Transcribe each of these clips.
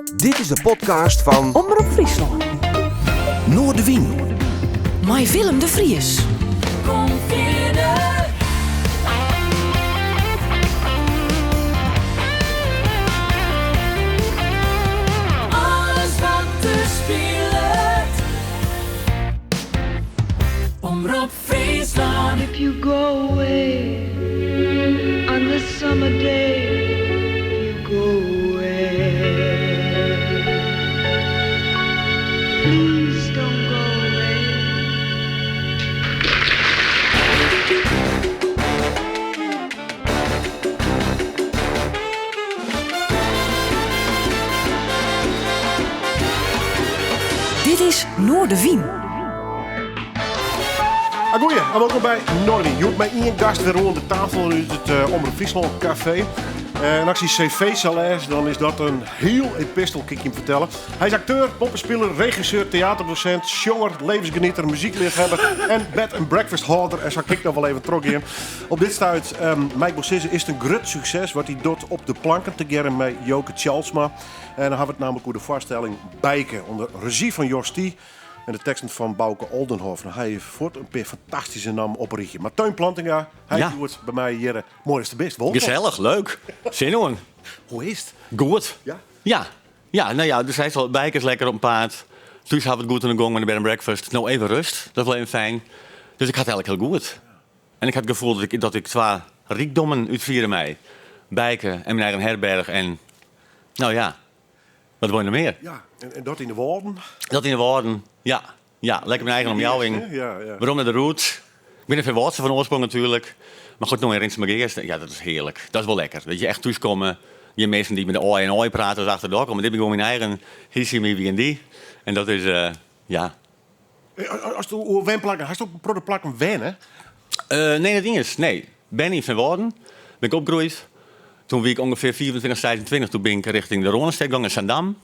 Dit is de podcast fan Omrop Fryslân. Noardewyn. Mei Willem de Vries. Kom fierder. Alles wat der spilet. Omrop Fryslân. If you go away on the summer day, you go away. Please don't go away. Dit is Noardewyn. Goeie en wolkom by Noardewyn. Hjoed mei ien gast wer oan de tafel út it eh, Omrop Fryslân Café. Eh, en as ik syn cv sa lês, dan is dat in hiel epistel, kin ik jim fertelle. Hy is akteur, poppenspiler, regisseur, teaterdosint, sjonger, levensgenieter, muzykleafhawwer en bed and breakfast hâlder. En sa kin ik noch wol even trochgean. Op dit stuit, um, mei ik wol sizze, is it in grut sukses wat hy docht op de planken tegearre mei Joke Tjalsma. En dan hawwe we it nammentlik oer de foarstelling Bijke, ûnder rezjy fan Jos Thie en de teksten fan Bouke Oldenhof. Nou, hy hat fuort in pear fantastyske nammen op in rychje. Mar Theun Plantinga, hy Ja. doet by my hjir. Moai datst der bist, wolkom. Gesellich, leuk. Sin oan. Hoe is it? Goed. Ja? Ja. Ja, no ja, dus hy al Bijke is lekker op 'en paad. Thús hawwe we it goed oan de gong mei de bed and breakfast. No even rêst, dat is wol even fijn. Dus ik ha it eigentlik hiel goed. En ik ha it gefoel dat ik twa rykdommen útfiere mei. Bijke en myn eigen herberch en no ja, wat wol je noch mear? Ja, en dat yn de Wâlden? Dat yn de Wâlden, ja. Ja, lekker myn eigen omjouwing. Ja. Werom nei de roots. Ik bin in Feanwâldster fan oarsprong natuerlik. Mar goed, no yn Rinsumageast, ja, dat is hearlik. Dat is wol lekker. Dat je echt thúskomme. Gjin minsken dy't mei de oi en oi prate as achter de dok, mar dit bin gewoan myn eigen hysje, my, wy en dy. En dat is, eh, ja. Ast oer wenplakken, hast op in protte plakken wenne? Nee, net iens. Nee. Berne yn Feanwâlden, bin ik opgroeid. Toen wie ik ûngefear 25, 26, toen bin ik rjochting de Rânestêd gong in Zaandam.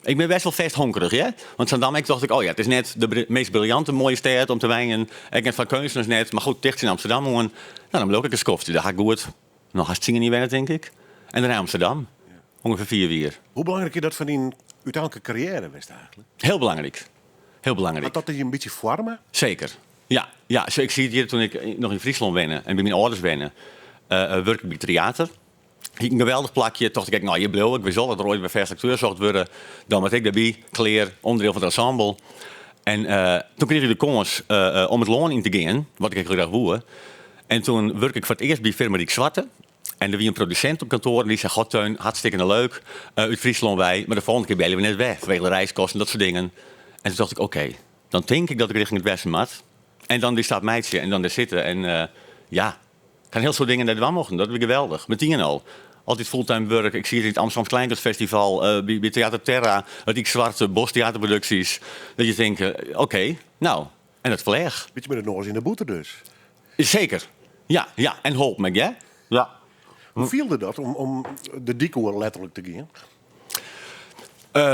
Ik bin bêst wol fêsthonkerich, hear. Want Zaandam, ek tocht ik, oh ja, it is net de meast briljante moaie stêd om te wenjen. Ek net foar keunstners net, mar goed, ticht tsjin Amsterdam oan. No, dan bliuw ik in skoftsje. Dêr ha ik goed noch hast tsien jier wenne, tink ik. En dêrnei Amsterdam. Ûngefear fiif jier. Hoe belangryk is dat foar dyn úteinlike karriêre west eigentlik? Hiel belangryk. Hiel belangryk. Hat dat dy in bytsje foarme? Seker. Ja, ja. Zo, ik siet hjir toen ik noch yn Fryslân wenne en by myn âlders wenne, wurke ik by Tryater. Hie ik in geweldich plakje. Tocht ik ek, no hjir bliuw ik. Wis wol dat der oait wer fêst akteur socht wurde. Dan moat ik derby, klear, ûnderdiel fan it ensemble. En toen krige ik de kâns om it lân yn te gean, wat ik ek hiel graach woe. En toen wurke ik foar it earst by firma Riek Zwarte. En der wie in produsint op kantoar en dy sei, God Theun, hartstikke leuk, út Fryslân wei, mar de folgjende kear belje we net wer, fanwege de reiskosten, dat soart dingen. En toen tocht ik, oké, dan tink ik dat ik rjochting it westen moat. En dan dy stap meitsje en dan dêr sitte. En ja, ik ha in hiel soad dingen dêr dwaan mochten, dat wie geweldich. Metien al. Altyd fulltime wurk. Ik siet yn it Amsterdams Kleinkunstfestival, by Theater Terra, Riek Zwart, Bos Theaterproducties. Dat je tinke, oké, nou, en dat fleach. Bytsje mei de noas yn de bûter dus. Seker, ja, ja. En holp my, hè? Ja. Hoe fielde dat om de dyk oer letterlik te gean?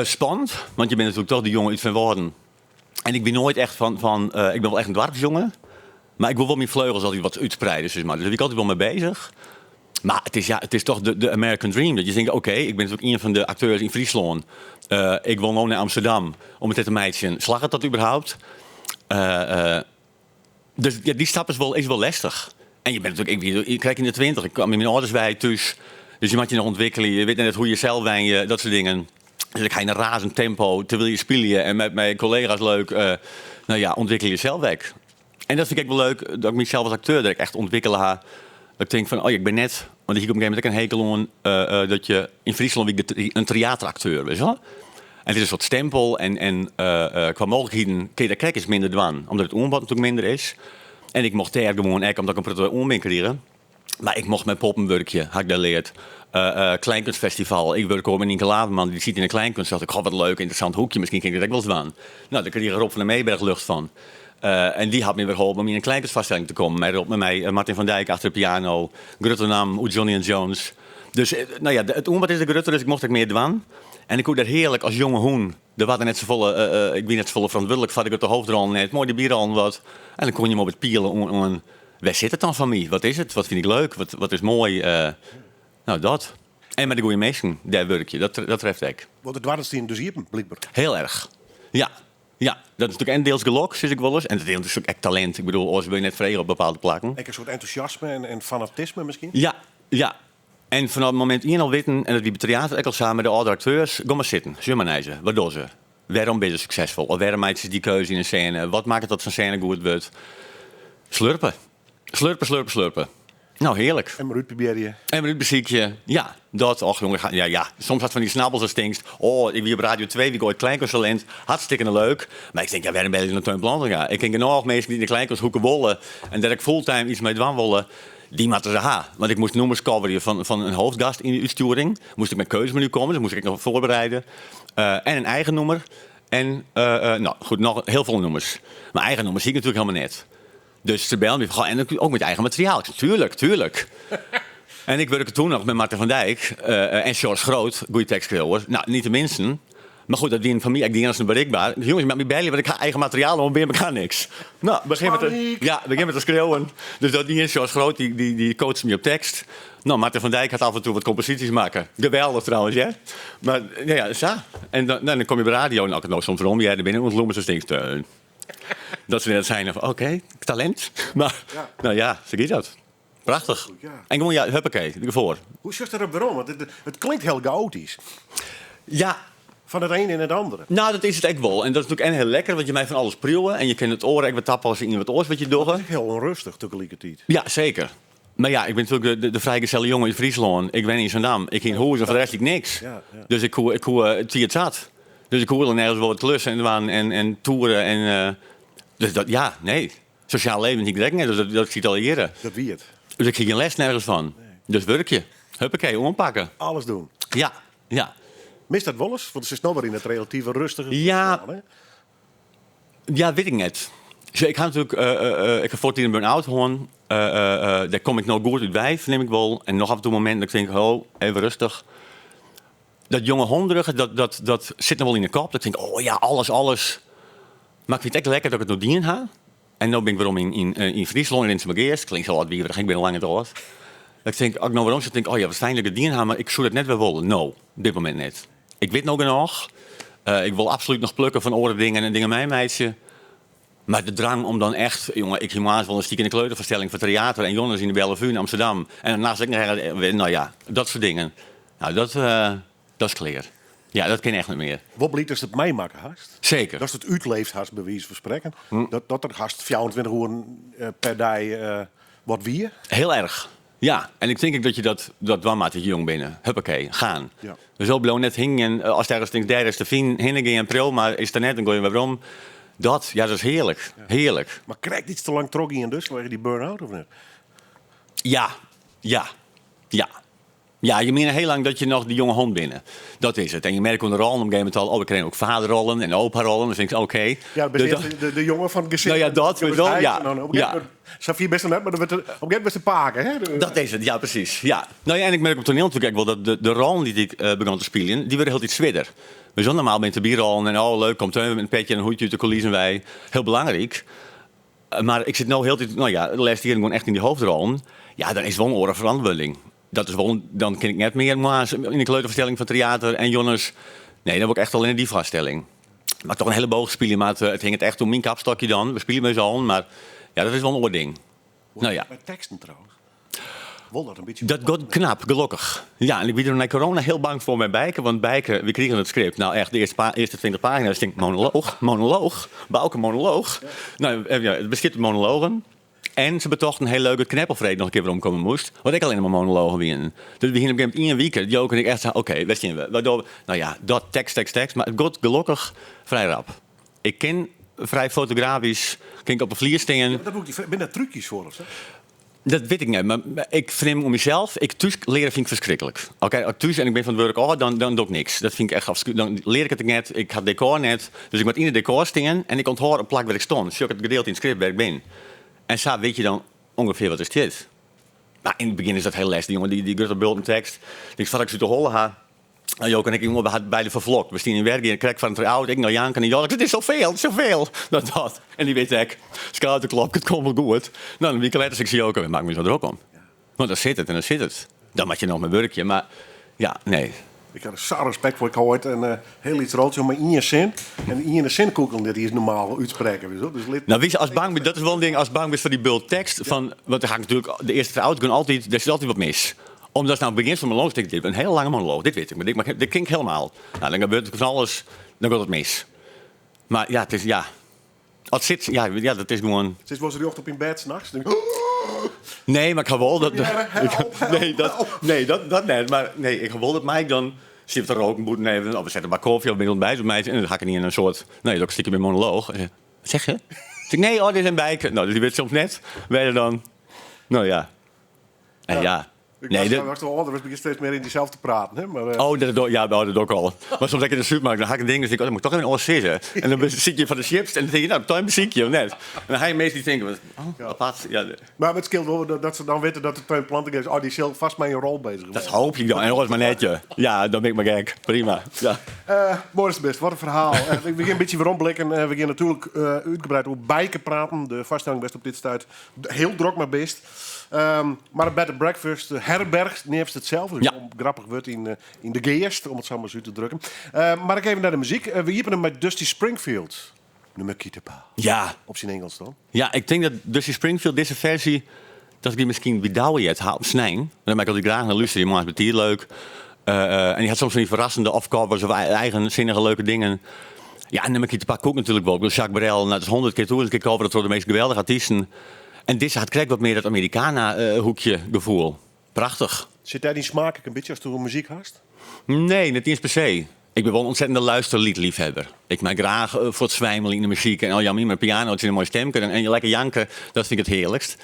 Spannend, want je binne natuerlik toch de jonge út Feanwâlden. En ik bin noait echt fan, ik bin wol echt in doarpsjonge, mar ik wol wol myn fleugels altyd wat útspreide, sis mar. Dus dêr wie ik altyd wol mei bezich. Mar it is, ja, it is toch de American Dream. Dat je tinke, oké, ik bin natuerlik ien fan de akteurs yn Fryslân. Ik wol no nei Amsterdam om it te meitsjen. Slagget dat überhaupt? Dus ja, dy stap is wol lestich. En je bent natuerlik, ik wie krekt yn de 20, ik kwam by myn âlders wei thús. Dus je moatte je noch ûntwikkelje, je witte net hoe je sels wenje, dat soart dingen. Dus ik ha yn in razend tempo, terwyl je spylje en mei kollega's leuk, no ja, ûntwikkelje je sels ek. En dat fyn ik ek wol leuk, dat ik mysels as akteur der ek echt ûntwikkele ha. Dat ik tink fan, oh ja, ik bin net, want ik hie op in gegeven momint ek in hekel oan dat je, yn Fryslân wie ik in teaterakteur, witst wol. En it is in soart stempel en kwa mooglikheden kin je dat krekt iets minder dwaan, omdat it oanbod natuerlik minder is. En ik mocht dêr gewoan ek, omdat ik in protte oanbean krige, mar ik mocht mei poppen wurkje, ha ik dêr leard. Kleinkunstfestival, ik wurke mei Nynke Laverman, dy siet yn de kleinkunst, tocht ik, goh, wat leuk, ynteressant hoekje, miskien kin ik dat ek wolris dwaan. No, dêr krige Rob van der Meeberg lucht fan. En dy hat my wer holpen om yn in kleinkunstfoarstelling te kommen. Mei Rob, mei my, Martin van Dijk achter de piano, grutte naam oer Johnny and Jones. Dus no ja, it oanbod is der grutter, dus ik mocht ek mear dwaan. En ik koe dêr hearlik as jonge hûn, der waard net safolle, ik wie net safolle ferantwurdlik foar de grutte hoofdrollen net, moai de byrollen wat. En dan koene je him op it pielen oan wêr sit it dan foar my? Wat is it? Wat fyn ik leuk? Wat is moai? No, dat. En mei de goede minsken dêr wurkje, dat treft ek. Want de doarren stiene dus iepen, blykber. Heel erch. Ja. Ja, dat is natuerlik en deels gelok, sis ik wolris. En dat is ek talint. Ik bedoel, oars wurde je net frege op bepaalde plakken. Ek in soart entûsjasme en fanatisme miskien? Ja, ja. En fanôf it momint ien al witten, en dat wie by teater ek al sa mei de âldere akteurs, gean mar sitten, sjoch mar nei se. Wat dogge se? Wêrom binne se suksesfol? Of wêrom meitsje se dy keuze yn in sêne? Wat makket dat sa'n sêne goed wurdt? Slurpe. Slurpe, slurpe, slurpe. Nou, hearlik. En mar útprobearje. En mar útbesykje. Ja, dat. Och, jonge, ja, ja. Soms hast fan dy snabbels datst tinkst, oh, ik wie op Radio 2, wie ik oait kleinkunsttalint. Hartstikke leuk. Mar ik tink, ja, wêrom belje ik nei Teun Plantinga? Ik ken genôch minsken dy't yn de kleinkunsthoeke wolle en dêr ek fulltime iets mei dwaan wolle. Dy moatte se ha. Want ik moast nûmers coverje fan in hoofdgast yn de útstjoering. Moast ik mei keuzemenu komme, dus moast ik ek noch foarbereide. En in eigen nûmer. En, no, goed, noch hiel folle nûmers. Mar eigen nûmers hie ik natuerlik helemaal net. Dus se bellen my fan, en ook met eigen materiaal. Ik sei, tuurlijk, tuurlijk. En ik wurke toen noch mei Martin van Dijk en Sjors Groot, goede tekstskriuwer. Nou, niet de minsten. Maar goed, dat wienen foar my ek de iennichsten berikber. Dus jonges, je moatte my belje, want ik ha eigen materiaal oanbean, mar ik ha niks. Nou, begjin met te, ja, begjin met te skriuwen. Dus dat die Sjors Groot, dy coachte my op tekst. Nou, Martin van Dijk hat af en toe wat komposysjes makke. Geweldich trouwens, hear. Mar, no ja, sa. En dan, nou, dan komme je by de radio en as ik it no soms werom hear, der binne ûntlûmers, dan tinkst, dat se net seine fan oké, talint. Mar Ja. no ja, sa giet dat. Prachtich. Ja. En gewoan ja, huppakee, derfoar. Hoe sjochst dêrop werom? Want it klinkt hiel gaoatysk. Ja. Fan it ene yn it andere. Nou, dat is it ek wol. En dat is natuerlik en hiel lekker, want je meie fan alles priuwe en je kinne it oare ek wer tapasse yn wat oars wat je dogge. It is ek hiel ûnrêstich tagelikertiid. Ja, seker. Mar ja, ik bin natuerlik de frijgeselle jonge út Fryslân. Ik wenne yn Zaandam. Ik hie in hûs en foar de rest hie ik niks. Ja, ja. Dus ik koe it tiid zat. Dus ik koe nergens wol wat klussen en dwaan en toeren. En, dus dat, ja, nee. Sosjaal leven hie ik direkt net, dus dat siet al jierren. Dat wie it. Dus ik hie gjin lêst nergens fan. Dus wurkje. Huppakee, oanpakke. Alles doen. Ja, ja. Mist dat wolris? Want it is no wer yn it relative rêstige Ja. Fryslân, hè? Ja, wit ik net. Sjoch, ik ha natuerlik, ik ha foartiid in burn-out hân. Dêr kom ik no goed út wei, fernim ik wol. En noch af en toe mominten dat ik tink, ho, even rêstich. Dat jonge hongerige, dat sit noch wol yn de kop. Dat ik tink, oh ja, alles, alles. Mar ik fyn it ek lekker dat ik it no dien ha. En no bin ik werom yn Fryslân, yn Rinsumageast. Klinkt sa âldwiverich, ik bin al lang net âld. Dat ik tink, as ik no werom sit, tink ik, oh ja, wat fijn dat ik it dien ha, mar ik soe dat net wer wolle. No, op dit momint net. Ik wit no genôch. Ik wol absolút noch plukke fan oare dingen en dingen meimeitsje. Mar de drang om dan echt, jonge, ik hie moarns wol in stikkene kleuterfoarstelling foar teater en jûns yn de Bellevue yn Amsterdam. En nachts ek noch ergens, no ja, dat soart dingen. Nou, dat is klear. Ja, dat kin echt net mear. Wol bliid datst it meimakke hast. Seker. Datst it útleefd hast, by wize fan sprekken. Dat der hast 24 oeren per dei wat wie. Hiel erch. Ja, en ik tink ek dat je dat dwaan moatte as je jong binne. Huppakee, gaan. Ja. Dus al bliuw net hingjen. As ergens tinkst, dêr is te finen, hinne gean, priuw, mar is der net, dan gean je wer werom. Dat, ja, dat is hearlik. Hearlik. Mar krekt iets te lang trochgien dus, fanwege dy burn-out of net? Ja, ja, ja. Ja, je miene hiel lang dat je noch dy jonge hond binne. Dat is it. En je merke oan de rollen op een gegeven moment al, oh, we krije ook vaderrollen en oparollen. Dan tink ik, oké. Ja, dan bist de, de jonge fan it gesin. Nou ja, dat, Dan weet je wel, heit ja. en dan op een gegeven Ja. moment, safier bist noch net, mar dan wurdt er, op een gegeven moment bist de pake, hè? Dat is it, ja, presys. Ja. Nou ja, en ik merk op toneel natuerlik ek wol dat de rollen dy't ik begon te spyljen, dy wurde hieltyd swierder. Dus dan normaal binne it de byrollen en oh, leuk, komt Teun met in petje en in hoedje út de coulissen wei. Hiel belangryk. Mar ik sit no hieltyd, no ja, de lêste jierren gewoan echt yn dy hoofdrollen. Ja, dan is it wol in oare ferantwurding. Dat is wol, dan kin ik net mear moarns yn de kleuterfoarstelling fan teater en jûns. Nee, dan wol ik echt allinne dy foarstelling. Mar toch in hiele boog spylje moat, it hinget echt oan myn kapstokje dan. We spylje mei ús allen, mar ja, dat is wol in oar ding. Nou ja. Mei teksten trouwens. Wol dat in bytsje. Dat giet knap, gelokkich. Ja, en ik wie der nei corona hiel bang foar mei Bijke, want Bijke, we krigen it skript. Nou echt, de earste 20 pagina's, tink ik, monolooch, monolooch, Bouke monolooch. Nou, ja, it bestiet út monologen. En se betochten hiel leuk dat Kneppelfreed noch in kear weromkomme moast, want ek allinne mar monologen wienen. Dus we hienen op in gegeven momint ien wike, Joke en ik echt sa, oké, wêr stean we? Wat dogge we? Nou ja, dat tekst, tekst, tekst, mar it giet gelokkich frij rap. Ik kin frij fotografysk, kin ik op 'e flier stean. Ja, dat moet ik, binne der trúkjes foar of sa? Dat wit ik net, mar ik fernim oan mysels, ik thús leare fyn ik ferskriklik. Oké, as ik thús en ik bin fan it wurk ôf, dan doch ik niks. Dat fyn ik echt afschuwelijk. Dan lear ik it ek net, ik ha it dekôr net. Dus ik moat yn it dekôr stean en ik ûnthâld it plak wêr't ik stond. Sjoch ik it gedeelte yn it skript wêr't ik bin. En sa wit je dan ûngefear wat der stiet. Mar yn it begjin is dat hiel lêstich, jonge, dy grutte bulten tekst. Ik foardat ik se út de holle ha. Nou, Joke en ik, jonge, we ha it beide ferflokt. We stiene yn Wergea krekt foar in try-out. Ik noch janken en Joke, it is sofeal, it is sofeal. Dat, dat. En dy wit ek, skouderklopke, it komt wol goed. Nou, in wike letter sei ik tsjin Joke, maak my sa drok om. Want dan sit it en dan sit it. Dan moat je noch mei wurkje, mar Ja, nee. Ik ha der sa respekt foar. Ik ha oait in eh, hiel lyts roltsje mei ien sin. En ien sin koe ik al net iens normaal útsprekke. Dus lit... Nou, witst, ast bang bist, dat is wol in ding, ast bang bist foar dy bult tekst, fan, want dan ha ik natuerlik de earste trije auto's altyd, der sit altyd wat mis. Omdat nou begjinst fan monolooch, tink ik, dit in hiele lange monolooch, dit wit ik, mar dit, mar dit kin ik helemaal. Nou, dan gebeurt der fan alles, dan giet it mis. Mar ja, it is, ja, As sit, ja, ja, dat is gewoan. Sitst wolris rjocht op yn bêd nachts? Nee, mar ik ha wol dat. Nee, dat, nee, dat, dat net. Mar nee, ik ha wol dat Mike dan sit te roken bûten even, of we sette in bak kofje of bin ontbijt op mij en dan ha ik in in soart, nee, dat stikje mijn monoloog. Wat zeg je? Zeg ik, nee, oh, dit is een bijk. Nou, dus die wit soms net wêr er dan. Nou ja. En ja. Ik Nee, was, dat- was wel âlder, was steeds mear yn dysels te praten. Hè? Mar, Oh, dat do, ja, oh, dat doch ik al. Mar soms ek yn de supermerk, dan ha ik in ding, dan tink ik, oh, dat moat ik toch even oars sizze. En dan sit je foar de chips en dan tink je, nou, tuin besyk je of net. En dan ha je minsken dy't tinke, wat, oh, apart. Ja, mar it skeelt wol dat, dat se dan witte dat it Teun Plantinga is. Oh, dy sil fêst mei in rol beuzich dat hoopje ik dan. En oars mar net, je. Ja, dan bin ik mar gek. Prima. Ja. Moai datst der bist, wat in ferhaal. We gean in bytsje weromblikken. We gean natuerlik útgebreid oer Bijke praten. De foarstelling wêr'tst op dit stuit hiel drok mei bist. Mar in bed and breakfast, de herberch, neamst it sels. Ja. In grappich wurd yn, yn de geast, om it sa mar ris út te drukken. Mar ek even nei de muzyk. We iepenen mei Dusty Springfield. Ne me quitte pas. Ja. Op syn Ingelsk dan. Ja, ik tink dat Dusty Springfield dizze ferzje, dat ik dy miskien by Douwe heard ha op snein. Dêr mei ik altyd graach nei lústerje, moarns betiid leuk. En dy hat soms fan dy ferrassende of covers of eigensinnige leuke dingen. Ja, en Ne me quitte pas koe ik natuerlik wol. Ik bedoel, Jacques Brel, nou, dat is 100 kear, 1000 kear covere troch de meast geweldige artysten. En dizze hat krekt wat mear dat Americana-hoekje gefoel. Prachtich. Sit dêr dyn smaak ek in bytsje asto muzyk hast? Nee, net iens per se. Ik bin wol in ontzettende luisterliedliefhebber. Ik mei graach fuortswijmelje yn de muzyk en al jammer mei piano tsjin in moai stemke en je lekker janke, dat fyn ik it hearlikst.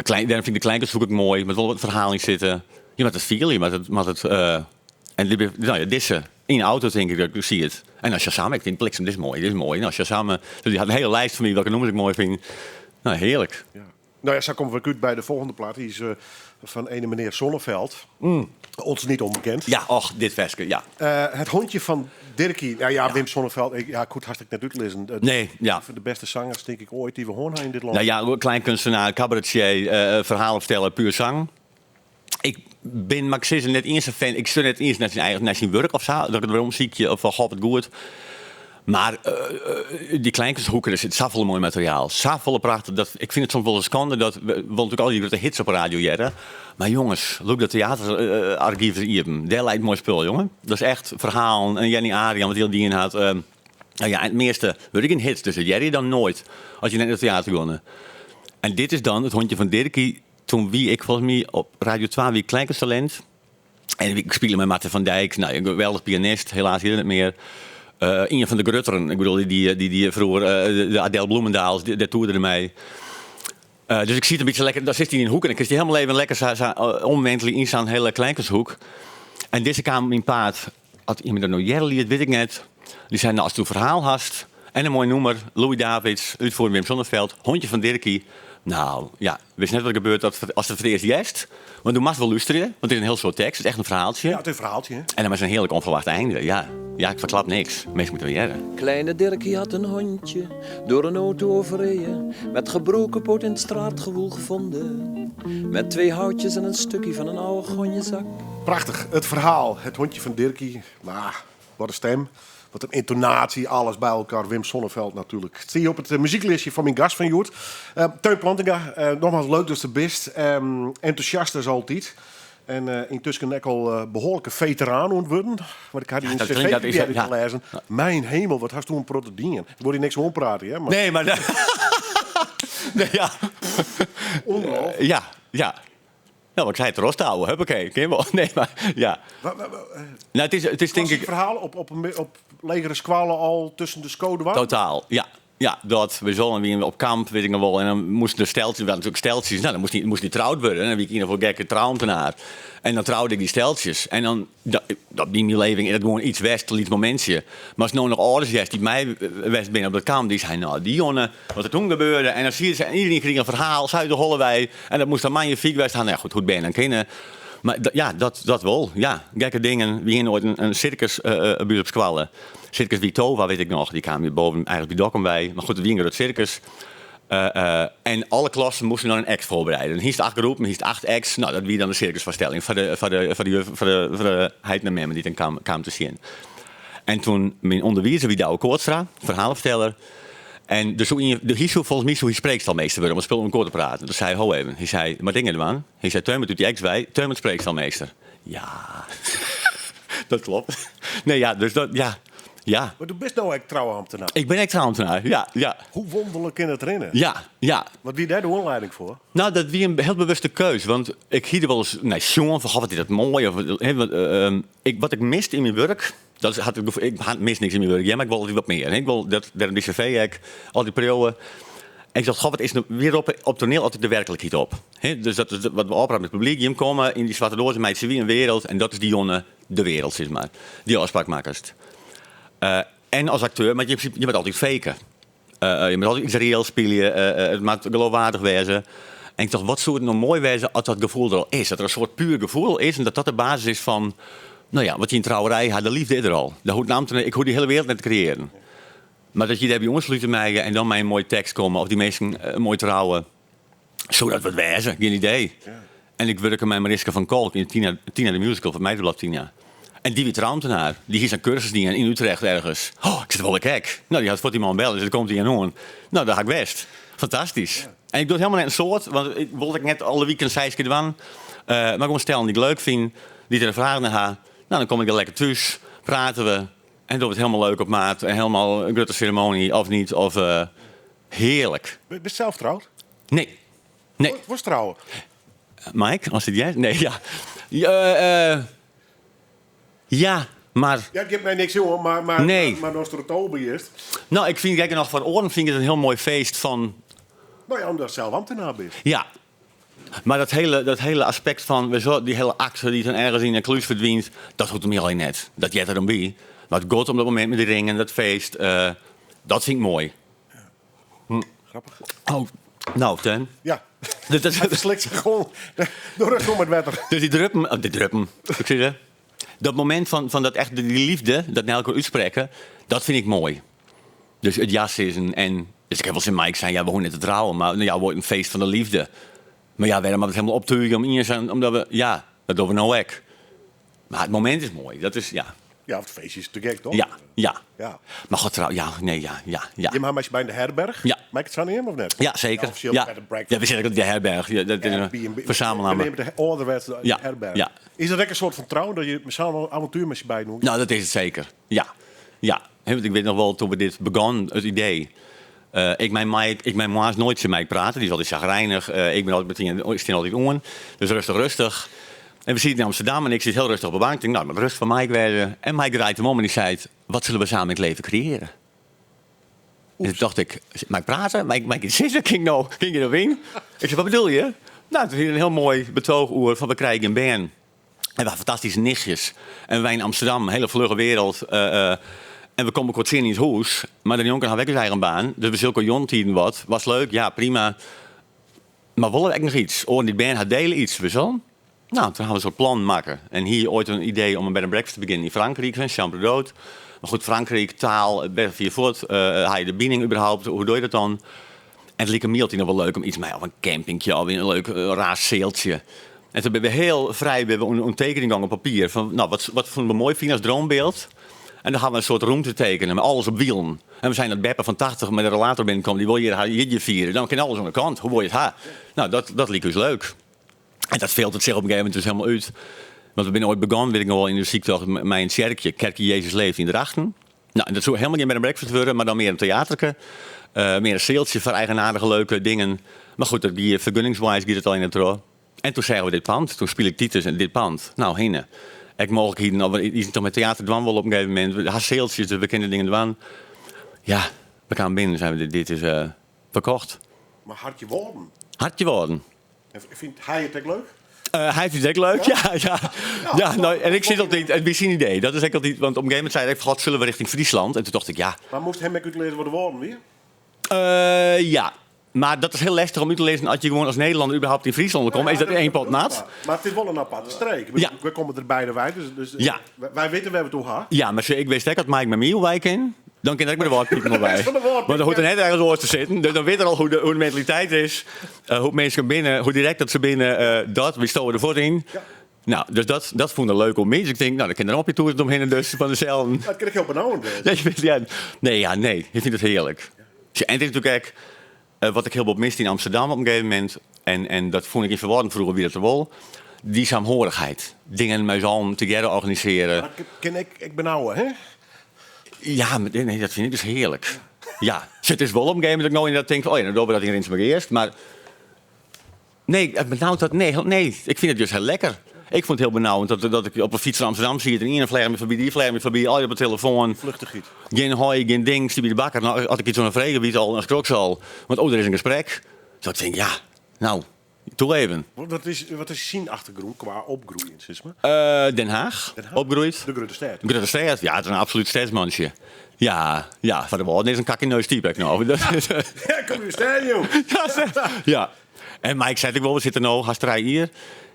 Klein, dêrom fyn ik de kleinkunsthoek ek moai, moat wol wat ferhaal yn sitte. Je moat it fiele, je moat it, moat it en dit, nou ja, dizze yn de auto tink ik dat ik siet. En dan Shazam, ik tink bliksem, dit is moai, dit is moai. Nou, Shazam, dus dy hat in hiele lijst fan my welke nûmers ik moai fyn. Nou, hearlik. Ja. Nou ja, sa komme we út by de folgjende plaat. Dy is eh, fan ene menear Sonneveld. Ons niet onbekend. Ja, och, dit ferske, ja. Het hondje van Dirkie. Nou ja, Wim Sonneveld. Ik, ja, ik koe it hast ek net útlizzen. Nee, ja. De bêste sangers, tink ik, oait dy't we hân ha yn dit lân. Nou ja, kleinkunstenaar, cabaretier, ferhalen fertelle, puer sang. Ik bin, moat ik sizze, net iens in fan. Ik sjoch net iens nei syn eigen, nei syn wurk of sa, dat ik it weromsykje of fan goh, wat goed. Mar dy kleinkunsthoeken, der sit safolle moai materiaal. Safolle prachtich. Dat, ik fyn it soms wol in skande dat we wolle natuerlik al dy grutte hits op 'e radio hearre. Mar jonges, lûk dat teaterargyf ris iepen. Dêr leit moai spul, jonge. Dat is echt ferhalen. En Jenny Arian, wat dy al dien hat. Nou ja, en it measte wurde gjin hits, dus dat hearre je dan noait as je net nei it teater geane. En dit is dan it hondje fan Dirkie. Toen wie ik folgens my op Radio 2 wie Kleinkunsttalint. En ik spile mei Martin van Dijk, nou, in geweldich pianist, helaas hjir net mear. Ien fan de grutteren, ik bedoel, dy, dy, dy froeger de Adele Bloemendaals, dêr toerde er mei. Dus ik siet in bytsje lekker, dan sitst yn in hoek en dan kinst dy helemaal even lekker sa, sa omwentelje yn sa'n hiele kleinkunsthoek. En dizze kaam op myn paad, as iemand dat no hearre liet, wit ik net. Dy sei, nou, ast in ferhaal hast en in moai nûmer, Louis Davids, útfiering Wim Sonneveld, Hondje van Dirkie. Nou, ja, witst net wat der gebeurt dat, ast it foar it earst hearst. Want do moatst wol lústerje, want it is in hiel soad tekst, it is echt in ferhaaltsje. Ja, it is in ferhaaltsje, hè? En dan mei sa'n hearlik ûnferwacht einde. Ja, ja, ik ferklap niks. Minsken moatte wol hearre. Kleine Dirkie had een hondje door een auto overreden, met gebroken poot in het straatgewoel gevonden, met twee houtjes en een stukje van een oude gonjezak. Prachtich, it ferhaal, Het hondje van Dirkie. Maar wat in stim, wat in yntonaasje, alles by elkoar. Wim Sonneveld natuerlik. It stie op it muzyklistje fan myn gast fan hjoed. Teun Plantinga, nogmaals leuk datst der bist. Entûsjast as altyd. En yntusken ek al behoarlike feteraan oan it wurden. Want ik ha dy yn dat cv klinkt, dat is, probearre ja. te lêzen. Mijn hemel, wat hast do in protte dien. Ik wol dy niks oanprate, hear. Mar Nee, mar... Nee, ja. Ongelooflijk. Ja, ja. Nou, wat ik sei, it rost houwe, huppakee, kin wol. Nee, mar ja. Nou, it is tink ik... ferhaal op legere skoalle al tusken de skoden wat? Totaal, ja. Ja, dat. We zullen wienen op kamp, wit ik noch wol. En dan moasten de steltsjes, we hadden natuerlik steltsjes. Nou, dan moast dy troud wurde. En dan wie ik ien of oar gekke trouamtenaar. En dan troude ik dy steltsjes. En dan, dat, dat yn myn beleving is dat gewoan iets west, in lyts momintsje. Mar ast no noch âlders hearst dy't mei west binne op dat kamp, dy seinen, nou, dy jonge, wat der toen gebeurde. En dan zie je, en iedereen krige in ferhaal, sa út de holle wei. En dat moast dan magnifiek west ha. Nou ja, goed, hoe't bern dan kinne. Mar ja, dat wol. Ja, gekke dingen. We hiene oait in sirkus by ús op skoalle. Sirkus Witova, wit ik noch. Dy kaam hjir boven, eigenlik by Dokkum wei. Mar goed, it wie in grut sirkus. En alle klassen moasten dan in act foarbereide. Dan hiest acht groepen, hiest acht acts. No, dat wie dan de sirkusfoarstelling foar de, foar de, foar de juf, foar de, foar de heit en mem dy't dan kaam, kaam te sjen. En toen, myn ûnderwizer wie Douwe Kootstra, ferhaleferteller. En der soe ien, hy soe folgens my soe hy spreekstalmeester wurde om it spul oan elkoar te praten. Toen sei hy, ho even, hy sei, moat dingen dwaan. Hy sei, Teun moat út dy acts wei, Teun wurdt spreekstalmeester. Ja, dat klopt. Nee, ja, dus dat, ja, ja. Mar do bist no ek trouamtenaar. Ik bin ek trouamtenaar, ja, ja. Hoe wonderlik kin it rinne? Ja, ja. Wat wie dêr de oanlieding foar? No, dat wie in hiel bewuste keus, want ik hie der wolris nei sjoen fan, goh, wat is dat moai. Of, hè, wat, ik, wat ik miste yn myn wurk, dat is, hat it gefoel, ik ha, mis niks yn myn wurk, ja, mar ik wol altyd wat mear. Ik wol dat, dêrom dy cv ek, al dy priuwen. En ik tocht, goh, wat is no, wy roppe op toneel altyd de werklikheid op. Hè, dus dat is wat we ôfprate mei it publyk, jim komme yn dy swarte doas en meitsje wy in wereld en dat is dy jonne de wereld, sis mar. Dy ôfspraak makkest. En as akteur moat je yn prinsipe, je moat altyd faken. Je moat altyd iets reëels spylje, it moat geloofwaardich wêze. En ik tocht, wat soe it no moai wêze as dat gefoel der al is. Dat der in soart puer gefoel is en dat dat de basis is fan, no ja, wat je yn trouwerij ha, de liefde is der al. Dat hoecht nammentlik, ik hoech dy hiele wereld net te kreëaren. Mar dat je dêrby oanslute meie en dan mei in moaie tekst komme of dy minsken moai trouwe. Soe dat wat wêze? Gjin idee. En ik wurke mei Mariska van Kolck yn Tina, Tina de musical fan Meideblad Tina. En dy wie trouamtenaar. Dy hie sa'n kursus dien yn Utrecht ergens. Oh, ik sei, wol ik ek. No, dy hat fuort dy man belle, dus der komt ien oan. No, dêr ha ik west. Fantastysk. En ik doch it helemaal net in soad, want ik wol it ek net alle wiken seis kear dwaan. Mar gewoan stellen dy't ik leuk fyn, dy't der in fraach nei ha. No, dan kom ik der lekker thús, prate we. En dogge we it helemaal leuk op maat en helemaal in grutte seremoanje of niet. Of, hearlik. Bist sels troud? Nee. Nee. Wolst trouwe? Mike, as it heart? Nee, ja. Ja, ja, mar. Ja, it giet my niks oan, mar, mar, Nee. mar ast der it al by is. No, ik fyn gek noch foar oaren fyn ik it in hiel moai feest fan. No ja, omdatst sels ambtenaar bist. Ja. Mar dat hele, dat hele aspekt fan, we zo, dy hele akte dy't dan ergens yn in klús ferdwynt, dat hoecht my allegear net. Dat heart der dan by. Mar it giet om dat momint mei dy ringen, dat feest, dat fyn ik moai. Grappich. Oh, no, Teun. Ja. Dus dat, Hy ferslikt sich gewoan door it met wetter. Dus dy druppen, oh, dy druppen, ik sis dat momint fan dat echt dy liefde, dat nei elkoar útsprekke, dat fyn ik moai. Dus it ja sizzen en, dus ik ha wol tsjin Mike sein, ja, we hoege net te trouwen, mar no ja, wol in feest fan de liefde. Mar ja, wêrom moat it helemaal optuge om ien sa'n, omdat we, ja, dat dogge we no ek. Mar it momint is moai, dat is, ja. Ja, it feestje is te gek, toch? Ja, ja. Ja. Mar god, trouw, ja, nee, ja, ja, ja. Jim ha by de herberch. Ja. Mei ik it sa neame of net? Ja, zeker. Ja, officieel Ja. bed and breakfast. Ja, we zitten ook op de herberg. Ja, dat is een Airbnb. verzamelnaam. We nemen de ouderwetse Ja, herberg. ja. Is dat ek in soart fan trouwen, dat je samen avontuer met z'n beiden doen? Nou, dat is it seker. Ja. Ja. Hè, want ik wit noch wol, doe't we dit begûnen, it idee. Ik mei Mike, ik mei moarns noait tsjin Mike prate, dy is altyd chagrijnich. Ik bin altyd metien, ik stean altyd oan. Dus rêstich, rêstich. En we sieten yn Amsterdam en ik sit hiel rêstich op de bank. Ik tink, no, it moat rêst foar Mike wêze. En Mike draait him om en dy seit, wat sille we samen yn it leven kreëare? En toen tocht ik, mei ik prate? Mei ik, mei ik yts sizze? Kin ik no, kin ik hjir yn? Ik sei, wat bedoel je? No, toen hie er in hiel moai betooch oer fan we krije gjin bern. En we ha fantastyske nichtjes. En wy yn Amsterdam, in hiele flugge wereld. En we komme elkoar tsjin yn it hûs. Mar dêrnjonken ha we ek ús eigen baan. Dus we sjogge elkoar jûntiden wat. Was leuk, ja, prima. Mar wolle we ek noch yts? Oaren dy't bern ha, dele yts, we zo. No, toen ha we so'n plan makke. En hy hie oait in idee om in bed and breakfast te begjinnen yn Frankryk, in chambre d'hôte. Mar goed, Frankryk, taal, bêst fier fuort. Ha je de bining überhaupt? Hoe doe je dat dan? En it like my altyd noch wol leuk om yts mei of in campingje of in leuk raar sealtsje. En toen binne we hiel frij binne we oan tekening gong op papier. Fan, no, wat, wat fûnen we moai fine as droombeeld? En dan ha we in soart rûmte tekene mei alles op wielen. En we seinen dat beppe fan 80 mei de rollator binnenkomt, dy wol hjir har jierdei fiere. Dan kin alles oan de kant. Hoe wol je it ha? No, dat, dat like ús leuk. En dat filtert sich op in gegeven momint dus helemaal út. Want we binne oait begûn, wit ik noch wol, yn de syktocht mei in tsjerkje, Kerkje Jezus Leeft yn Drachten. No, en dat soe helemaal gjin bed and breakfast wurde, mar dan mear in teaterke. Mear in sealtsje foar eigenaardige leuke dingen. Mar goed, dat gie fergunningswise gie dat al yn it troch. En toen seagen we dit pand. Toen spile ik Titus en dit pand. No, hinne. Ek mooglikheden, of iets toch met teater dwaan wolle op in gegeven momint. We ha sealtsjes, dus we kinne dingen dwaan. Ja, we kamen binnen en seinen we, dit is ferkocht. Mar hartje woarden? Hartje woarden. En fynt hy it ek leuk? Hy fynt it ek leuk, ja. Ja, ja. No, en ik sit altyd, it wie syn idee. Dat is ek altyd, want op in gegeven momint sei er ek, God, sille we richting Friesland? En toen tocht ik, ja. Mar moast him ek útlizze wat de woarden wie? Ja. Mar dat is hiel lestich om út te lizzen as je gewoan as Nederlanner überhaupt yn Fryslân komme, is dat één pot nat. Mar it is wol in aparte streek. Ik bedoel, we komme der beide wei, dus wy witte wêr't we it oer ha. Ja, mar ik wist ek dat Mike mei my oerwei kin. Dan kin er ek by de Wâldpiken wol by. Want dan hoecht er net ergens oars te sitten. Dus dan wit er al hoe de, hoe de mentaliteit is. Uh, hoe minsken binne, hoe direkt dat se binne. Uh, dat, wy stowe der fuort yn. Ja. Nou, dus dat, dat fûn er leuk om my. Dus ik tink, nou, dan kin er op je toer omhinne dus fan deselden. Dat kin ik hiel benauwend Ja, ja, nee, ja, nee. Ik fyn it hearlik. Ja. En it is natuerlik ek, uh, wat ik hiel bot miste yn Amsterdam op in gegeven momint, en, en dat fûn ik yn Ferwâlden froeger wie dat der wol, dy saamhorigheid. Dingen mei allen tegearre organisearje. Dat kin ik ek benauwe, hè? Ja, nee, dat fyn ik dus hearlik. Ja, it is wol op in gegeven momint dat ik no ynderdaad tink, oh ja, dan dogge we dat yn Rinsumageast, mar nee, benauwd dat, nee, nee, ik fyn it just hiel lekker. Ik fûn it hiel benauwend dat, dat ik op 'e fyts nei Amsterdam siet en ien fleach my foarby, dy fleach my foarby, allegear op 'e telefoan. Fluchtichheid. Gjin hoi, gjin ding, stie by de bakker. No, as ik iets oan 'e frege wie it al, dan skrok se al. Want oh, der is in gesprek. Dus ik tink, ja, nou, toe even. Wat is, wat is syn achtergrûn kwa opgroeien, sis mar? Uh, Den Haag, Den Haag. opgroeid. De grutte stêd. De grutte stêd, ja, it is in absolút stedsmantsje. Ja, ja, foar de Wâlden is in kak yn neus type ek no. Ja, kom út de stêd, joh. Ja, en, mar ik sei ek wol, we sitte no hast trije jier.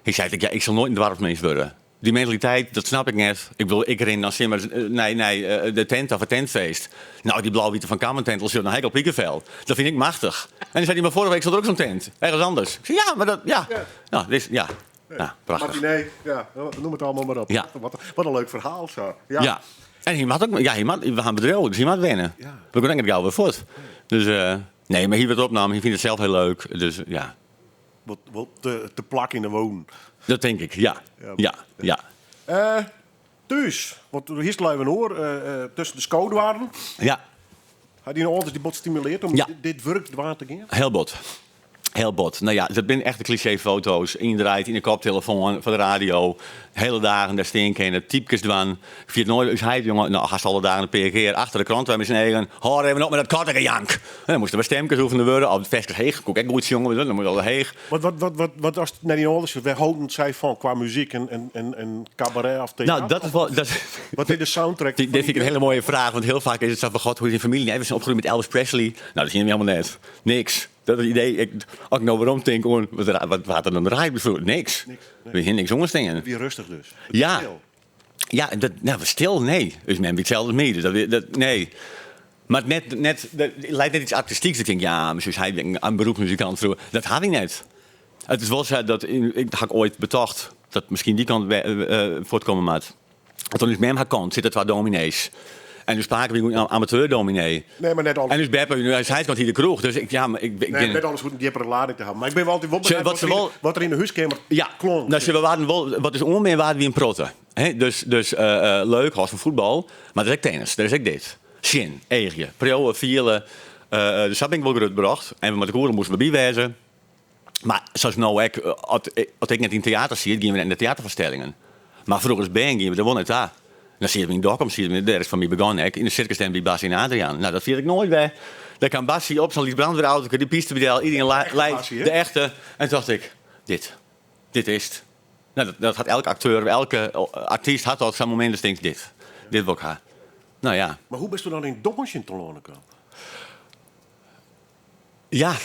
Ik sei ek, ja, ik sil noait in doarpsmins wurde. Dy mentaliteit, dat snap ik net. Ik bedoel, ik rin dan simmers nei, nei eh, de tent of it tentfeest. Nou, dy blau-wite Van Kammen tent, dan ha ik al pikevel. Dat fyn ik machtich. En dan sei hy, mar foarige week stond er ook zo'n tent. Ergens anders. Ik sei, ja, mar dat, ja. Ja. Nou, dit, ja. Ja, prachtich. Matinee, ja, noem it allegear mar op. Ja. Wat, wat in leuk ferhaal sa. Ja. Ja. En hy moat ek, ja, hy moat, we ha in bedriuw, dus hy moat wenne. Ja. We kinne net gau wer fuort. Dus, eh, nee, mar hy wurdt opnaam, hy fynt it sels hiel leuk. Dus ja. Wat, wat te, te plak yn de wonen. Dat tink ik, ja. Ja. Ja, ja. Eh, thús, want hiest leven oar, eh, eh, tusken de skodoarren. Ja. Ha dyn âlders dy bot stimulearre om Ja. dit, dit wurk dwaan te gean? Hiel bot. Hiel bot. Nou ja, dat binne echte klisjeefoto's. Ien draait yn de koptelefoan foar de radio. Hele dagen dêr stean kinne, typkes dwaan. Ik ferjit noait, ús heit, jonge, nou, hast alle dagen in pear kear achter de krant mei syn eagen. Hâld even op mei dat kattegejank. En dan moasten der stimkes oefene wurde, of ferskes heech. Koe ik ek goed sjonge, dan moast al heech. Wat, wat, wat, wat, wat as nei dyn âlders, wêr holden sy fan kwa muzyk en, en, en, en kabaret of teater? Nou, dat is wol. Dat, Wat is de soundtrack? Dit vind ik een hele mooie vraag, want heel vaak is het zo van god, hoe is je familie? Nee, we zijn opgegroeid met Elvis Presley. Nou, dat zien we helemaal net. Niks. Dat is het idee. Ik, as ik no weromtink, oan, wat, wat, wat er dan draait bijvoorbeeld? Niks. Niks, nee. We hiene niks oanstean. Wie rêstich dus. Ja. Stil. Ja, dat, nou, stil, nee. Dus men itselde as my, dus dat, dat, nee. Mar net, net, dat lijkt net iets artistieks. Ik tink, ja, mar hy in beroepsmuzikant froeger. Dat ha ik net. It is wol sa dat ik ha ik oait betocht dat miskien dy kant uh, fuortkomme moat. Want oan ús mem har kant sitte twa dominees. En ús pake wie in amateurdominee. Nee, mar net alles. En ús beppe, ús heit kant hie de kroech. Dus ik, ja, mar ik, ik Nee, bin- net alles hoecht in djippere lading te hawwen. Mar ik bin wol altyd wol Sjoch, benijd wat wat, se er in, wol- wat der yn de húskeamer Ja, klonk. nou, we waren wol, wat is oanmear waren we in protte. Hè, dus dus eh, eh, leuk, hâldst fan fuotbal, mar der is ek tennis, der is ek dit. Sjen, eagje, priuwe, fiele. Eh, eh, dus sa bin ik wol grutbrocht. En we mei de koeren moasten we by wêze. Mar sa as no ek, as, as ik net yn teater siet, giene we net yn de teaterfoarstellingen. Mar froeger as bern giene we der wol nei ta. Dan sieten we yn Dokkum, sieten we, dêr is foar my begûn ek, yn de sirkustent by Bassie en Adriaan. Nou, dat ferjit ik noait wer. Dêr kaam Bassie op, sa'n lyts brandweerautoke, dy pyste by del, iedereen Echte lei, Bassie, hè? de echte. En toen dacht ik, dit, dit is it. Nou, dat, dat hat elke akteur, elke artyst hat dat sa'n momint dat tinkst, dit, dit wol ik ha. Nou ja. Mar hoe bisto dan yn dânsjen telâne kaam? Ja,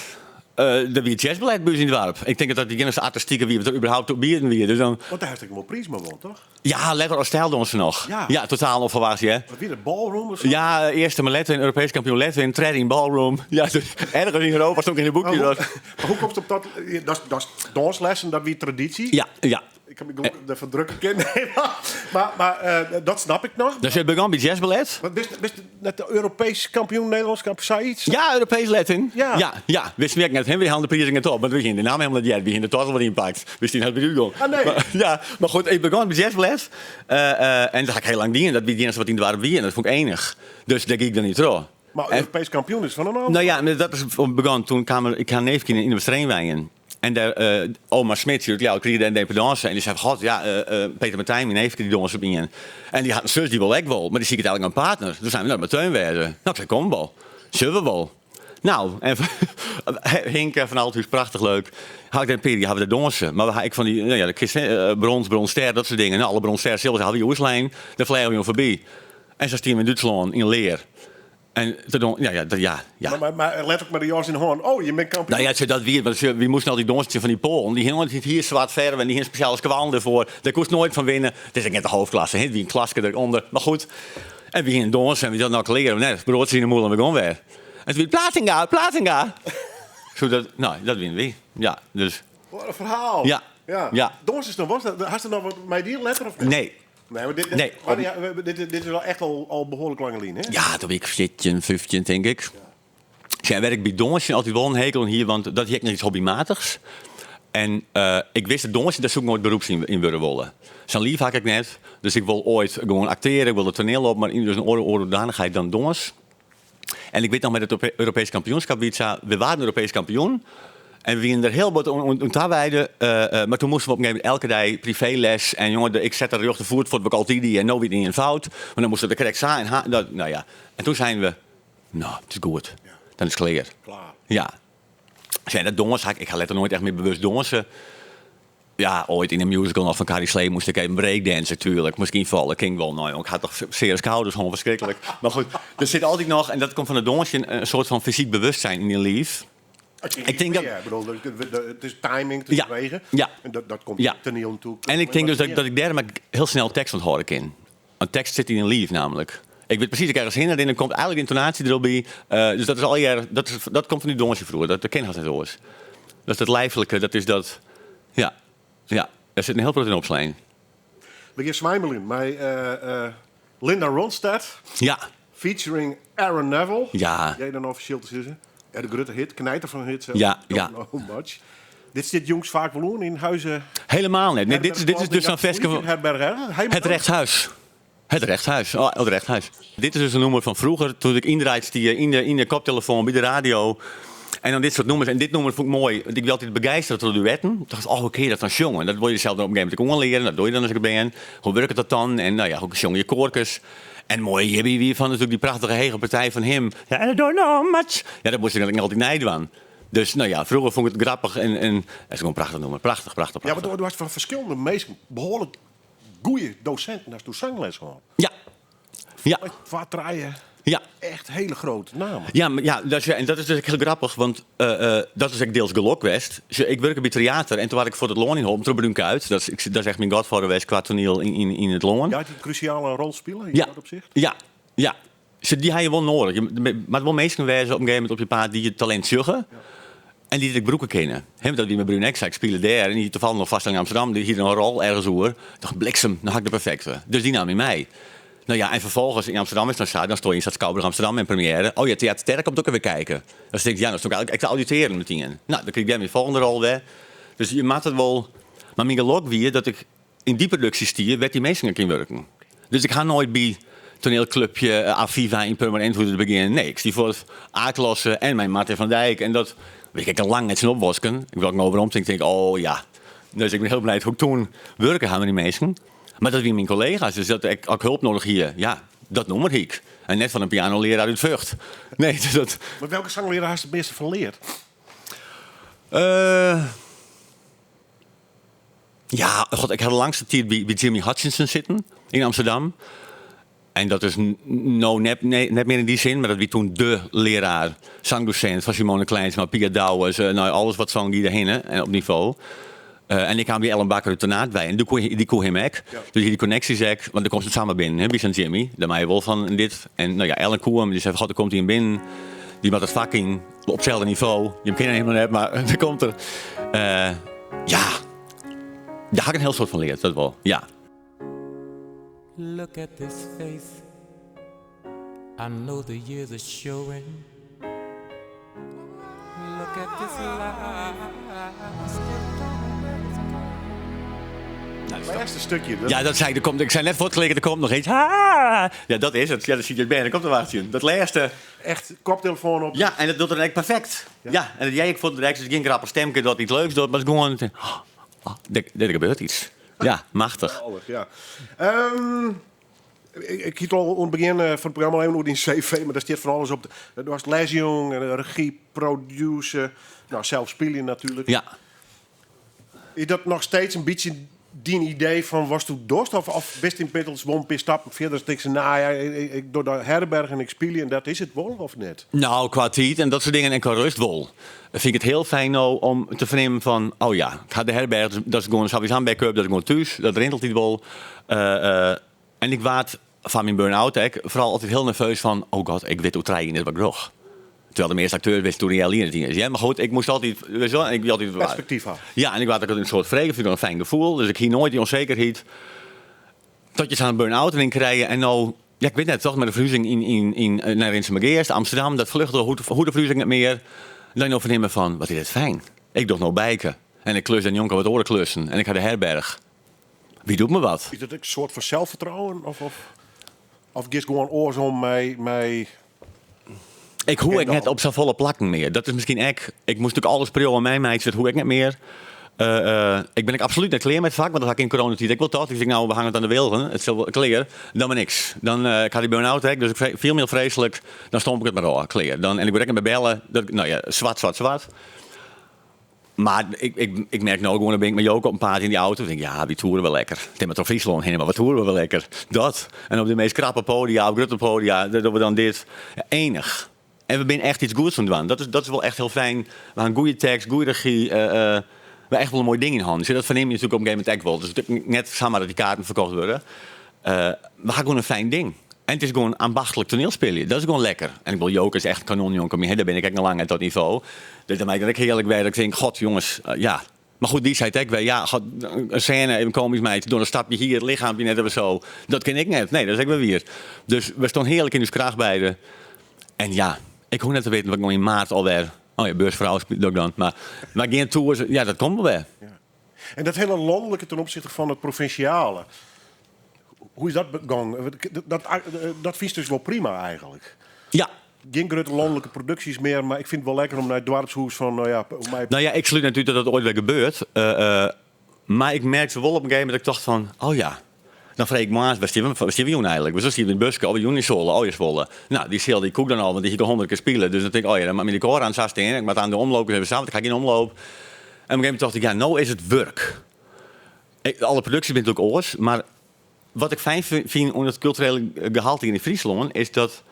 der wie jazzballet by ús yn it doarp. Ik tink dat dat de iennichste artistike wie wat der überhaupt te bieden wie. Dus dan, Want dêr hast ek wol priis mei wûn, toch? ja, letter as stijldânser noch. Ja. Ja, totaal onverwachts, hè. Wat wie dat, ballroom of sa? Ja, earste mei Letwin, Europeesk kampioen Letwin, tredde yn ballroom. Ja, dus ergens yn Europa stond ik yn een boekje. Maar hoe, Dat, mar hoe komst op dat... Dat is- dat is dânslessen, dat wie traditie. ja, ja. Ik kan my gelokkich derfoar drukke kinnen. Nee, mar, mar, mar eh, dat snap ik noch. Dus it begûn by jazzballet. Wat bist, bist net de Europeesk kampioen, Nederlânsk kampioen, sayts? Ja, Europees Latin. Ja. Ja, ja. Wist ik net, hè, wy hiene de prizen net op, want we hiene de namme hielendal net heard. Wy hiene de tas al wat ynpakt. Wist net by útgong. Ah, nee. Maar, ja, mar goed, ik begûn by jazzballet. Eh, eh, en dat ha ik hiel lang dien. Dat wie it iennichste wat yn it doarp wie en dat fûn ik enich. Dus dêr gie ik dan yn troch. Mar En- Europeesk kampioen is fan in ander. Nou ja, maar dat is begûn. Toen kaam er, ik ha in neefke yn de Westereen wenjen. En dêr, eh, oma Smit, dy út krige dêr in dependânse. En dy sei fan, god, ja, eh, eh, Peter Martijn, myn neefke, dy dânse op ien. En dy hat in sus, dy wol ek wol, mar dy siket eigentlik in partner. Doe seinen we, nou, dat moat Teun wêze. Nou, ik sei, kom wol. Sille we wol. Nou, en Hink fan Althuis, prachtich leuk. Ha ik dêr in pear jier hawwe we dêr dânse. Mar we ha ek fan dy, nou ja, de kist, eh, brons, bronsster, dat soart dingen. Nou, alle bronsster, silver hawwe wy oerslein. Dêr fleagen we oan foarby. En sa stiene we yn Dútslân, yn Leer. En toen, ja, ja, ja, ja. Mar, mar, mar letterlik mei de jas yn 'e hân. Oh, je bent kampioen. Nou ja, dat wie, want wy moasten altyd dânse fan dy Poalen. Dy hiene it hier swart ferve en dy hiene spesjale skoallen derfoar. Dêr koest noait fan winne. It is ek net de hoofdklasse, hè? It wie in klaske derûnder. Mar goed. En we giene dânsen en we dat no klear of net. Broadsje yn 'e mûle en we gongen wer. En toen wie it Platinga, Platinga. Zo dat, nou, dat wiene wy. Ja, dus. Wat in ferhaal. Ja. Ja. Ja. Dânsest noch wol? Hast der noch wat mei dien letter of net? Nee. Nee, maar dit, Nee. Maar ja, dit, dit is wel echt al behoorlijk lang geleden, hè? Ja, toen wie ik 14, 15, tink ik. Ja, werd ik by dânsjen altyd wol in hekel oan hie, want dat hie ek noch iets hobbymatichs. En eh, ik wist dat dânsjen, dêr soe ik noait beroeps yn, yn wurde wolle. Sa'n liif ha ik ek net, dus ik wol oait gewoan aktearje, ik wol it toaniel op, mar yn dus in oare oare hoedanichheid dan dâns. En ik wit noch met it Europeesk kampioenskap wie it sa, we waarden Europeesk kampioen en we wiene der hiel bot oan tawijde, eh, eh, mar toen moasten we op in gegeven momint elke dei privéles en jonge, ik sette de rjochterfoet fuort wat ik altyd die en no wie it ien fout, want dan moast it der krekt sa en ha, dat, nou ja. En toen seinen we, no, it is goed, dan is it klear. Klaar. Ja. Sjoch, dat dâns ha ik, ik ha letter noait echt mear bewust dânse. Ja, oait yn in musical noch fan Carrie Slee moast ik even breakdanse tuerlik. Moast ik ynfalle, kin ik wol. No jong, ik ha toch seare skouders hân, ferskriklik. Mar goed, der sit altyd noch, en dat komt fan it dânsjen, in soart fan fysyk bewustzijn yn dyn liif. Ik tink dat. Ik bedoel, it is timing, it is bewegen. Ja. En dat komt Ja. toaniel natuerlik. En ik tink dus dat ik dêrom ek hiel snel tekst ûnthâlde kin. Want tekst sit yn dyn liif nammentlik. Ik wit presys, ik ergens hinne rin, dan komt eigentlik de yntonaasje der al by. Dus dat is allegear, dat, is, dat komt fan dy dânsje froeger. Dat, dat kin hast net oars. Dat is dat lijfelijke, dat is dat, ja, ja, dêr sit in hiel protte yn opslein. We gean swimeljen mei Linda Ronstadt. Ja. Featuring Aaron Neville. Ja. Jij dan offisjeel te sizzen. Ja, de grutte hit, knijter fan hit zelf. Ja, Don't ja. know much. Dit stiet jûns faak wol oan yn huizen. Helemaal net. Nee, dit is dus sa'n ferske fan Herberg, hè? Helemaal Het Rechthuis. Het Rechthuis. Oh, het Rechthuis. Dit is dus in nûmer fan froeger, doe't ik yndraaid stie yn de koptelefoan by de radio. En dan dit soart nûmers. En dit nûmer fûn ik moai, want ik wie altyd begeistere troch duetten. Ik tocht, oh, hoe kin je dat dan sjongen? Dat wolle je sels dan op in gegeven momint ek oanlearen. Dat dogge je dan as bern. Hoe wurket dat dan? En nou ja, hoe sjonge je koarkes? En moai hjirby wie fan natuerlik dy prachtige hege partij fan him. Ja, I don't know much. Ja, dat moast ik dan altyd neidwaan. Dus nou ja, froeger fûn ik it grappich en it is gewoan prachtich nûmer. Prachtich, prachtich, Ja, prachtich. want do hast fan ferskillende minsken behoarlik goede dosinten hast do sangles hân. Ja. Ja. Twa, trije. Ja. Echt hele grote namen. Ja, maar ja, dat is, ja, en dat is dus ek hiel grappich, want dat is ek diels gelok west. Sjoch, ik wurke by Tryater en toen waard ik foar it lân yn holpen troch Bruun Kuit. Dat is, ik, dat is echt myn godfather west kwa toaniel yn it lân. Ja, dy krúsjale rol spile yn Ja. dat opsicht? Ja, ja. Sjoch, dy ha je wol noadich. Je moat wol minsken wêze op in gegeven momint op je paad dy't je talint sjogge en dy't it ek brûke kinne. Hè, want dat wie mei Bruun ek sa. Ik spile dêr en hy hie tafallich noch foarstelling yn Amsterdam, dy hie der in rol ergens oer. Ik tocht, bliksem, no ha ik de perfekte. Dus dy naam my mei. No ja, en ferfolgens yn Amsterdam is it dan sa, dan steane je yn Stadsschouwburg Amsterdam in première. Oh ja, Theater Terk komt ek wer kijken. Dan tink ik, ja, dan stond ik eigenlijk te auditeren metien. No, dan krige ik dêr myn folgjende rol wer. Dus je moatte it wol. Mar myn gelok wie dat ik yn dy produksje stie wêr't dy minsken ek yn wurken. Dus ik ha noait by toanielklupje Aviva yn Purmerend hoegde te begjinnen. Nee, ik stie foar A-klasse en mei Martin van Dijk. En dat wit ik al lang net tsjin opwosken. Ik wol ik no werom tink, tink oh ja. Dus ik bin hiel bliid hoe ik toen wurke ha mei dy minsken. Mar dat wiene myn kollega's, dus dat ik as ik help noadich hie, ja, dat nûmer hie ik. En net fan in pianoleraar út Vught. Nee, dus dat... Mar welke sangleraar hast it measte fan leard? Ja, god, ik ha de langste tiid by Jimmy Hutchinson sitten yn Amsterdam. En dat is no net, nee, net mear yn dy sin, mar dat wie toen de leraar, sangdosint fan Simone Kleinsma, Pia Douwes, no, alles wat song gie derhinne en op nivo. En ik kaam by Ellen Bakker út Ternaard wei en dy koe him ek. Dus dy konneksjes ek, want der komst net samar binnen, hè, by sa'n Jimmy. Dêr mei je wol fan en dit. En no ja, Ellen koe him, dy sei fan, god, der komt ien binnen, dy moat it fak yn, op itselde nivo. Jim kenne him noch net, mar der komt er. Ja, dêr ha ik in hiel soad fan leard, dat wol, ja. Look at this face I know the years are showing Look at this life Lêste stikje. Ja, dat sei ik, der komt, ik sei net fuortklikke, der komt noch iets. Ha! Ja, dat is it. Ja, dat siet je bern, der komt te wachtsjen. Dat lêste. Echt koptelefoan op. Ja, en dat docht er ek perfekt. Ja, en dat jij ek fuort direkt, dus gjin grappich stemke dat iets leuks docht, mar it is gewoan, oh, der gebeurt iets. Ja, machtich. Geweldig, ja. Ik hie it al oan it begjin fan it programma al even oer dyn CV, mar dêr stiet fan alles op. Do hast lesjûn, regy, producer, no, sels spylje natuerlik. Ja. Is dat noch steeds in bytsje dyn idee fan watsto dochst? Of bist ynmiddels wol in pear stappen fierder as tinkst, no ja, ik doch de herberch en ik spylje en dat is it wol, of net? No, kwa tiid en dat soart dingen en kwa rêst wol. Fyn ik it hiel fijn no om te fernimmen fan, oh ja, ik ha de herberch, dat is gewoan sawiesa in backup, dat is gewoan thús, dat rint altyd wol. En ik waard. Foar myn burn-out ek, foaral altyd hiel nerveus fan, oh god, ik wit oer trije jier net wat ik doch. Terwijl de measte akteurs wisten toen in healjier net iens. Ja, mar goed, ik moast altyd, wist je wel, ik wie altyd Perspektyf ha. Ja, en ik waard ek in soad frege, fyn ik in fijn gefoel. Dus ik hie noait dy onzekerheid dat je sa'n burn-out erin krije en no, ja, ik wit net, toch mei de ferhuzing yn, yn, yn, nei Rinsumageast, Amsterdam, dat fluchtte, hoe, hoe de ferhuzing net mear, dan no fernimme fan, wat is dit fijn. Ik doch no Bijke en ik klus dêrnjonken wat oare klussen en ik ha de herberch. Wie doet me wat? Is dat ek in soart fan selsfertrouwen? Of, of, of giest gewoan oars om mei, mei Ik hoech ek net op safolle plakken mear. Dat is miskien ek. Ik moast natuerlik alles priuwen en meimeitsje, dat hoech ik net mear. Uh, uh, ik bin ek absolút net klear mei it fak, want dat ha ik yn coronatiid ek wol tocht. Ik tink, nou, we hange it oan de wilgen. It sil wol klear. Dan mar niks. Dan, uh, ik ha dy burn-out ek, dus ik fiel my al freeslik. Dan stomp ik it mar ôf, klear. Dan, en ik wurd ek net mear belle. Dat, no ja, swart, swart, swart. Mar ik, ik, ik merk no gewoan, dan bin ik mei Joke op 'en paad yn dy auto. Dan tink ik, ja, wy toeren wol lekker. It is mar troch Fryslân hinne, mar we toeren wol lekker. Dat. En op de meast krappe podia, op grutte podia, dêr dogge we dan dit. Ja, enich. En we binne echt iets goeds oan it dwaan. Dat is, dat is wol echt hiel fijn. We ha in goede tekst, goede regy. Uh, uh, we ha echt wol in moai ding yn hannen. Dus dat fernimme je natuerlik op in gegeven momint ek wol. Dus it is net samar dat dy kaarten ferkocht wurde. Uh, we ha gewoan in fijn ding. En it is gewoan ambachtlik toanielspylje. Dat is gewoan lekker. En ik bedoel, Joke is echt in kanon njonken my. Dêr bin ik ek noch lang net dat nivo. Dus dan mei ik dan ek hearlik wer. Ik tink, god jonges, uh, ja. Mar goed, dy seit ek wer, ja, god, in sêne even komysk meitsje, door in stapje hier, it lichaampje net of so. Dat kin ik net. Nee, dat is ek wer wier. Dus we staan hearlik yn ús kracht beide. En ja, ik hoech net te witten wat ik no yn maart alwer. Oh ja, beursfrou doch ik dan. Mar, mar gjin tours, ja, dat komt wol wer. Ja. En dat hiele lanlike ten opsichte fan it provinsjale, hoe is dat begong? Dat, dat fynst dus wol prima eigentlik? Ja. Gjin grutte lanlike produksjes mear, mar ik fyn it wol lekker om nei it doarpshûs fan, no ja, om my... No ja, ik slút net út dat dat oait wer gebeurt. Uh, uh, mar ik merkte wol op in gegeven momint dat ik tocht fan, oh ja, dan frege ik moarns, wêr stean we, wêr stean we jûn eigentlik? We stean yn it buske, oh, jûn yn Zwolle, oh ja, Zwolle. No, dy seal dy koe ik dan al, want dy hie ik al honderd kear spile. Dus dan tink ik, oh ja, dan moat myn dekôr aan sa stean. Ik moat aan de omloop even sa, want ik ha gjin omloop. En op in gegeven momint tocht ik, ja, no is it wurk. Ik, alle produksjes binne natuerlik oars, mar wat ik fijn fyn oan it kulturele gehalte yn Fryslân is dat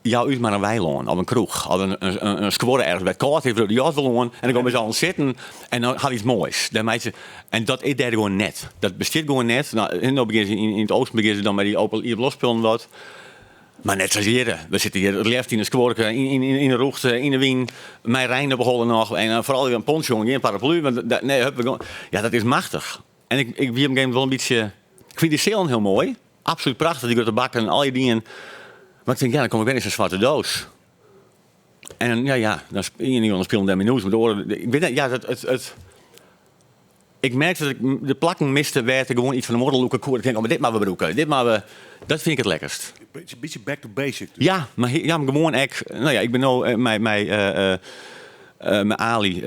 jou ús mar in weilân of in kroech of in, in, in skuorre ergens wêr't kâld is, de jas wol oan en dan komme we mei allen sitten en dan ha we iets moais. Dêr meitsje, en dat is dêr gewoan net. Dat bestiet gewoan net. No, no begjinne se yn, yn it oosten begjinne se dan mei dy open iepenloftspullen wat. Mar net sa hjirre. We sitte hjir it leafst yn in skuorke, yn, yn, yn de rûchte, yn de wyn, mei rein op 'e holle noch. En dan foaral in poncho oan, gjin paraplu. Want dat, nee, hup, we gaan. Ja, dat is machtich. En ik, ik wie op in gegeven momint wol in bytsje. Ik fyn dy sealen hiel moai. Absolút prachtich, dy grutte bakken, al dy dingen. Mar ik tink, ja, dan kom ik wer yn sa'n swarte doos. En dan, ja, ja, dan ien iemand spilet dêr myn hûs, mar de oare, ik wit net, ja, it, it, it, ik merkte dat ik de plakken miste wêr't ik gewoan iets fan de muorre lûke koe. Ik tink, oh, mar dit moatte we brûke, dit moatte we, dat fyn ik it lekkerst. Beetje, beetje back to basic. Dus. Ja, mar ja, mar gewoan ek, no ja, ik bin no eh, mei, mei, eh, eh, mei Ali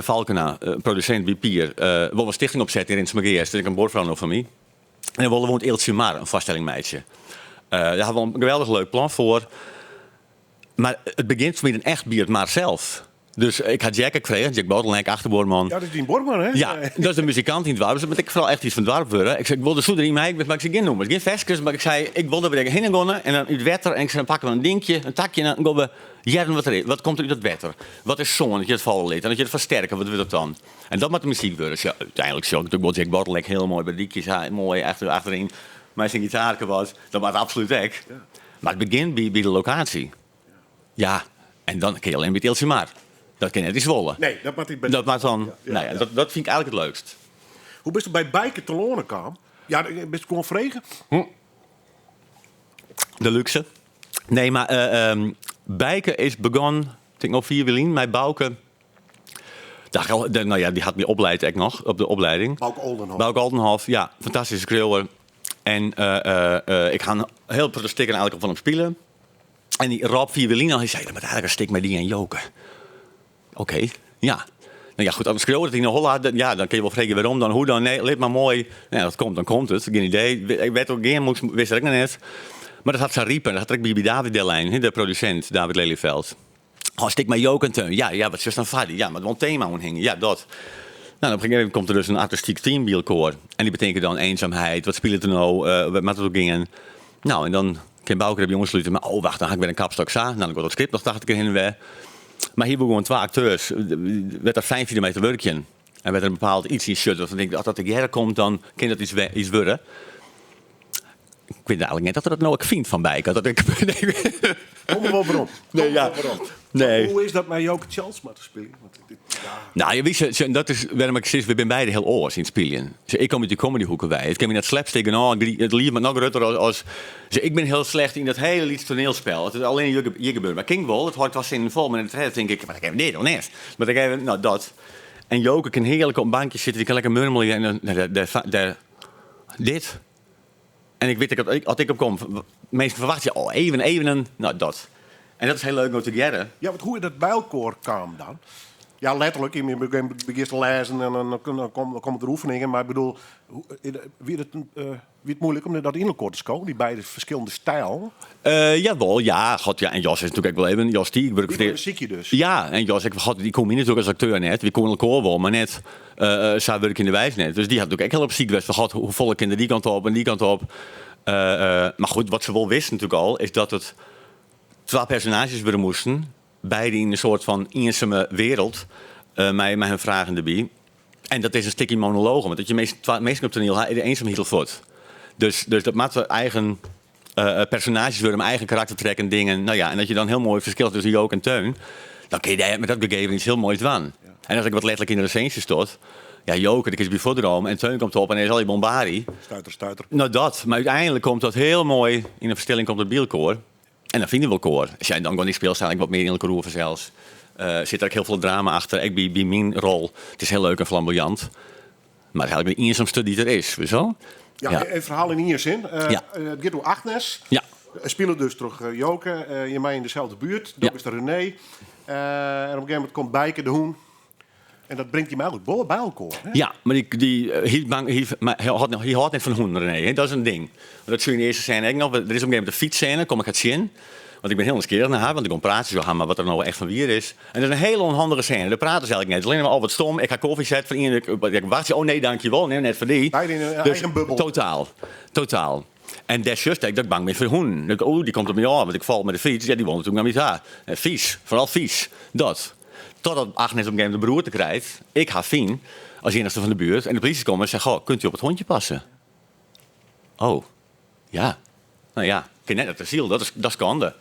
Falkena, produsint by Pier, wol in stichting opsette yn Rinsumageast. Dat is ek in buorfrou no fan my. En dan wolle we oan it Eeltsjemar in foarstelling meitsje. Dêr ha we in geweldich leuk plan foar. Mar it begjint foar my dan echt by it mar sels. Dus ik ha Jack ek frege, Jack Bottleneck, achterbuorman. Ja, dat is dyn buorman, hè? Ja, dat is de muzikant yn it doarp. Dus dat moat ek foaral echt iets fan it doarp wurde. Ik sei, ik wol der sûnder yn mei, mar ik sei gjin nûmers, gjin ferskes. Mar ik sei, ik wol dat we dêr hinne gean en dan út wetter. En ik sei, dan pakke we in dinkje, in takje en dan gean we hearren wat der is. Wat komt der út dat wetter? Wat is sân as je it falle litte? En as je it fersterke, wat wurdt dat dan? En dat moat de muzyk wurde. Sjoch, úteinlik sjoch ik natuerlik wol Jack Bottleneck hiel moai by dykjes, ha, moai achter, achteryn mei syn gitaarke wat. Dat moat absolút ek. Mar it begjint by, by de lokaasje. Ja, en dan kin je allinne by it Eeltsjemar. Dat kin net yn Zwolle. Nee, dat moat Dat moat dan, Ja, nou ja, ja. Dat, dat fyn ik eigentlik it leukst. Hoe bist by Bijke telâne kaam? Ja, bist gewoan frege? De luxe. Nee, mar eh, ehm, Bijke is begûn, tink no 4 jier lyn, mei Bouke. Daar, de, no ja, dy hat my oplijd ek noch, op de oplieding. Bouke Oldenhof. Bouke Oldenhof, ja, fantastyske skriuwer. En eh, eh, ik ha in hiel protte stikken eigentlik al fan him spile. En dy rôp 4 jier lyn al, hy sei, der moat eigentlik in stik mei dy en Joke. Oké, ja. No ja, goed, as in skriuwer it yn 'e holle hat, ja, dan kinne je wol freegje wêrom dan, hoe dan. Nee, lit mar moai. No ja, dat komt, dan komt it. Gjin idee. Wêr't it gean moast, wist er ek noch net. Mar dat hat sa ripen. Dat hat er ek by David dellein, de produsint David Lelyveld. Oh, stik mei Joke en Teun. Ja, ja, wat sjochst dan foar dy? Ja, moat wol in tema oan hingje. Ja, dat. No, op in gegeven momint komt der dus in artistyk team by elkoar. En dy betinke dan eenzaamheid, wat spilet der no, wêr moat it oer gean? No, en dan kin Bouke derby oanslute, mar oh, wacht, dan ha ik wer in kapstok sa. No, dan giet dat skript noch 80 kear hinne en wer. Mar hy woe gewoan twa akteurs, wêr't er fijn fine mei te wurkjen. En wêr't er in bepaald iets yn sjocht, dat er tinkt, as dat tegearre komt, dan kin dat iets, iets wurde. Ik wit eigenlik net dat er dat no ek fynt fan Bijke. Dat ik, nee. Kom der wol werom. Nee, ja. Nee. Hoe is dat mei Joke Tjalsma te spyljen? Want dit, ja. Nou, je wist, dat is wêrom ik sis, we binne beide hiel oars yn it spyljen. Ik kom út de comedyhoeke wei. It kin my net slapstick en oh, it liif moat noch grutter as, as Dus ik bin hiel slecht yn dat hiele lyts toanielspel. It is allinne hjir, hjir gebeurt. Mar kin ik wol, it hâldt twa sinnen fol, mar yn de tredde tink ik, mar ik even dit of net. Mar ik even, no dat. En Joke kin hearlik op in bankje sitte, dy kin lekker murmelje en dan, nee, dêr, dêr, dit. En ik wit ek, as ik opkom, minsken ferwachtsje, oh, even, even in, no dat. En dat is hiel leuk om tegearre. Ja, want hoe is dat by elkoar kaam dan? Ja, letterlik, je begjinst te lêzen en dan komme der oefeningen, mar ik bedoel, wie dat Wie it moeilik om dat yn elkoar te skowen, dy beide ferskillende stijlen? Uh, jawol, ja. God, ja. En Jos is natuerlik ek wol even. Jos die, ik wurk Die sykje dus. Ja, en Jos, ik, God, dy koe my natuerlik as akteur net. Wy koene elkoar wol, mar net uh, sa wurkjende wijs net. Dus dy hat natuerlik ek hiel op syk west fan, God, hoefolle kin der dy kant op en dy kant op. Uh, uh, mar goed, wat se wol wisten natuerlik al, is dat it twa personaazjes wurde moasten. Beide yn in soart fan iensame wereld, uh, mei, mei hun fragen derby. En dat is in stikje monologen, want dat je meest, twa minsken op toneel ha, is de eenzaamheid al fuort. Dus, dus dat moatte eigen uh, personaazjes wurde, mei eigen karaktertrekken, dingen. Nou ja, en dat je dan heel moai ferskil tusken Joke en Teun, dan kin je dêr met dat gegeven iets hiel moais dwaan. Ja. En as ik wat letterlik yn de resinsje stiet, ja, Joke, dy is by fuotdroom en Teun komt op en is al die bombarie. Stuiter, stuiter. Nou dat, mar úteinlik komt dat hiel moai, yn de ferstelling komt it by elkoar. En dan fine we elkoar. En dan gewoan dy spylstyl wat mear yn elkoar oer fansels. Uh, sit der ek hiel folle drama achter, ek by, by myn rol. It is hiel leuk en flamboyant. Mar eigenlik de iensumste dy't der is, witst wol? Ja, ja. In ferhaal yn ien sin. Uh, ja. It giet oer Agnes. Ja. Spile dus troch Joke. Uh, je mei yn deselde buert. Dat ja. is de René. Uh, en op in gegeven momint komt Bijke de hûn. En dat bringt jim eigenlik wol by elkoar. Hè? Ja, mar dy, dy, hy, bang, hy, mar hy, hâldt, hy hâldt net fan hûnen, René. Hè? Dat is in ding. Want dat sjoch je yn de earste sêne ek noch. Der is op in gegeven momint in fytssêne, kom ik har tsjin. Want ik bin hiel nijsgjirrich nei har, want ik kom praatsjes oer har, mar wat der no echt fan wier is. En dat is in hiele ûnhandige sêne. Dêr prate se eigenlik net. Allinne mar al wat stom. Ik ha kofje set foar ien. Ik, ik wachtsje. Oh nee, dankjewol. Nee, net foar dy. Beide yn in eigen bubbel. Totaal. Totaal. En dêr sjochst ek dat ik bang bin foar hûnen. Dat ik, oh, dy komt op my ôf, want ik fal mei de fyts. Ja, dy wol natuerlik nei my ta. En fys. Foaral fys. Dat. Totdat Agnes op in gegeven moment de beroerte krijt. Ik ha fyn, as iennichste fan de buert. En de polysje komt en seit, goh, kunt u op it hondje passe? Oh, ja. Nou ja, kin net it asyl, dat is, dat is skande.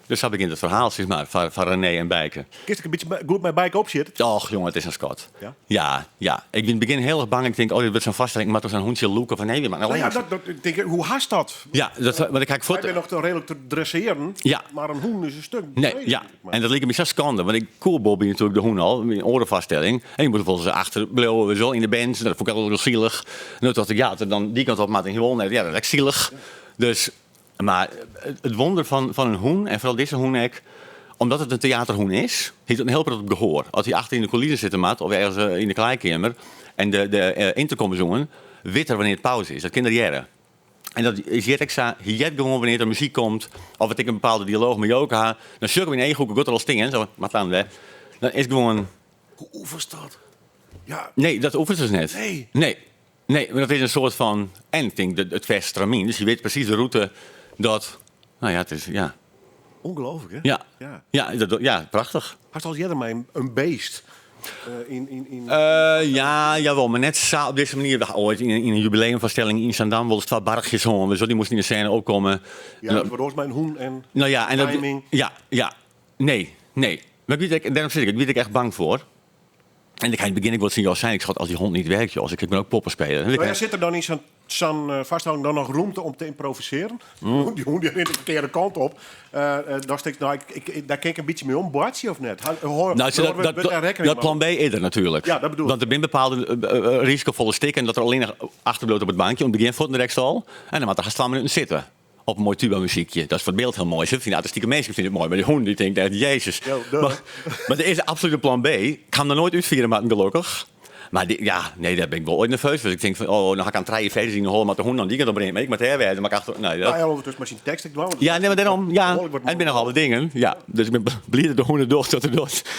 Dus sa begjint it ferhaal, sis mar, foar, foar René en Bijke. Kinst ek in bytsje goed mei Bijke opsjitte? Och, jonge, it is in skat. Ja? Ja, ja. Ik wie yn it begjin hiel erch bang. Ik tink, oh, dit wurdt sa'n foarstelling, ik moat toch sa'n hûntsje lûke. Fan nee, we moatte Nou ja, dat, dat, ik denk, hoe hast dat? Ja, dat, want ik ha ik fuort... Wy binne noch te redelijk te dressearen, Ja. mar in hûn is in stuk Nee, breder, ja. maar. En dat like my sa skande, want ik koe Bobby natuerlik de hûn al, yn in oare foarstelling. En dy moast wolris achterbliuwe, sa yn de band. Dat fûn ik altyd wol sielich. En doe tocht ik, ja, as er dan dy kant op moat en hy wol net, ja, dat is ek sielich. Dus, mar it wûnder fan, fan in hûn, en foaral dizze hûn ek, omdat it in teaterhûn is, hy docht in hiel protte op gehoar. As hy achter yn de coulissen sitte moat, of ergens yn de klaaikeamer, en de, de intercom is oan, wit er wannear't pauze is. Dat kin er hearre. En dat is hjir ek sa. Hy heart gewoan wannear't der muzyk komt, of as ik in bepaalde dialooch mei Joke ha, dan sjoch ik him yn 'e eachhoeke goed der al stean, sa, moat dan wer. Dan is it gewoan... Hoe oefenst dat? Ja. Nee, dat oefenst dus net. Nee. Nee. Nee, mar dat is in soart fan... En ik tink, it fêste stramyn, dus hy wit presys de rûte dat... Nou ja, it is, ja. Ongelooflik, hè? Ja. Ja. Ja, dat, ja, prachtich. Hast al earder mei in beest yn, yn, yn... Ja, jawol, mar net sa op dizze manier. We ha oait yn in jubileumfoarstelling yn Zaandam wolris twa barchjes hân, dus dy moasten yn de sêne opkomme. Ja, dat wat oars mei in hûn en Nou ja, en dat, timing. ja, ja. Nee, nee. Mar ik wie ek, dêrom sis ik, ik wie ek echt bang foar. En ik ha yn it begjin ek wol tsjin Jos sein, ik schat, as dy hond niet werkt, Jos, ik bin ek poppespeler. Nou ja, sit der dan yn sa'n sa'n eh, foarstelling dan noch rûmte om te ymprovisearjen? Mm. Dy hûn dy rint de ferkearde kant op. Uh, dan stikt, nou, ik, ik, dêr kin ik in bytsje mei omboartsje of net? Hoor, Nou, dat, dat, dat, dat plan B is der natuerlik. Ja, dat bedoel ik. Want der binne bepaalde uh, risikofolle stikken dat er allinnich achterbliuwt op it bankje, oan it begjin fuortendreks al. En dan moat er hast twa minuten sitte. Op in moai tuba-muzykje. Dat is foar it byld hiel moai. Se fine artistike minsken fine it moai, mar dy hûn dy tinkt echt, Jezus. Mar, mar der is absolút in plan B. Ik ha him noch noait útfiere moatten, gelokkich. Mar dy, ja, nee, dêr bin ik wol oait nerveus foar. Ik tink fan, oh, no ha ik aan trije versies yn 'e holle, moat de hûn dan dy kant op rinne, mar ik moat dêr wêze, mar ik achter, nee, dat... Nou ja, ûndertusken mei syn tekst ek dwaan. Ja, nee, mar dêrom, ja. En it binne noch alle dingen, ja. Dus ik bin bliid dat de hûn it docht wat er docht.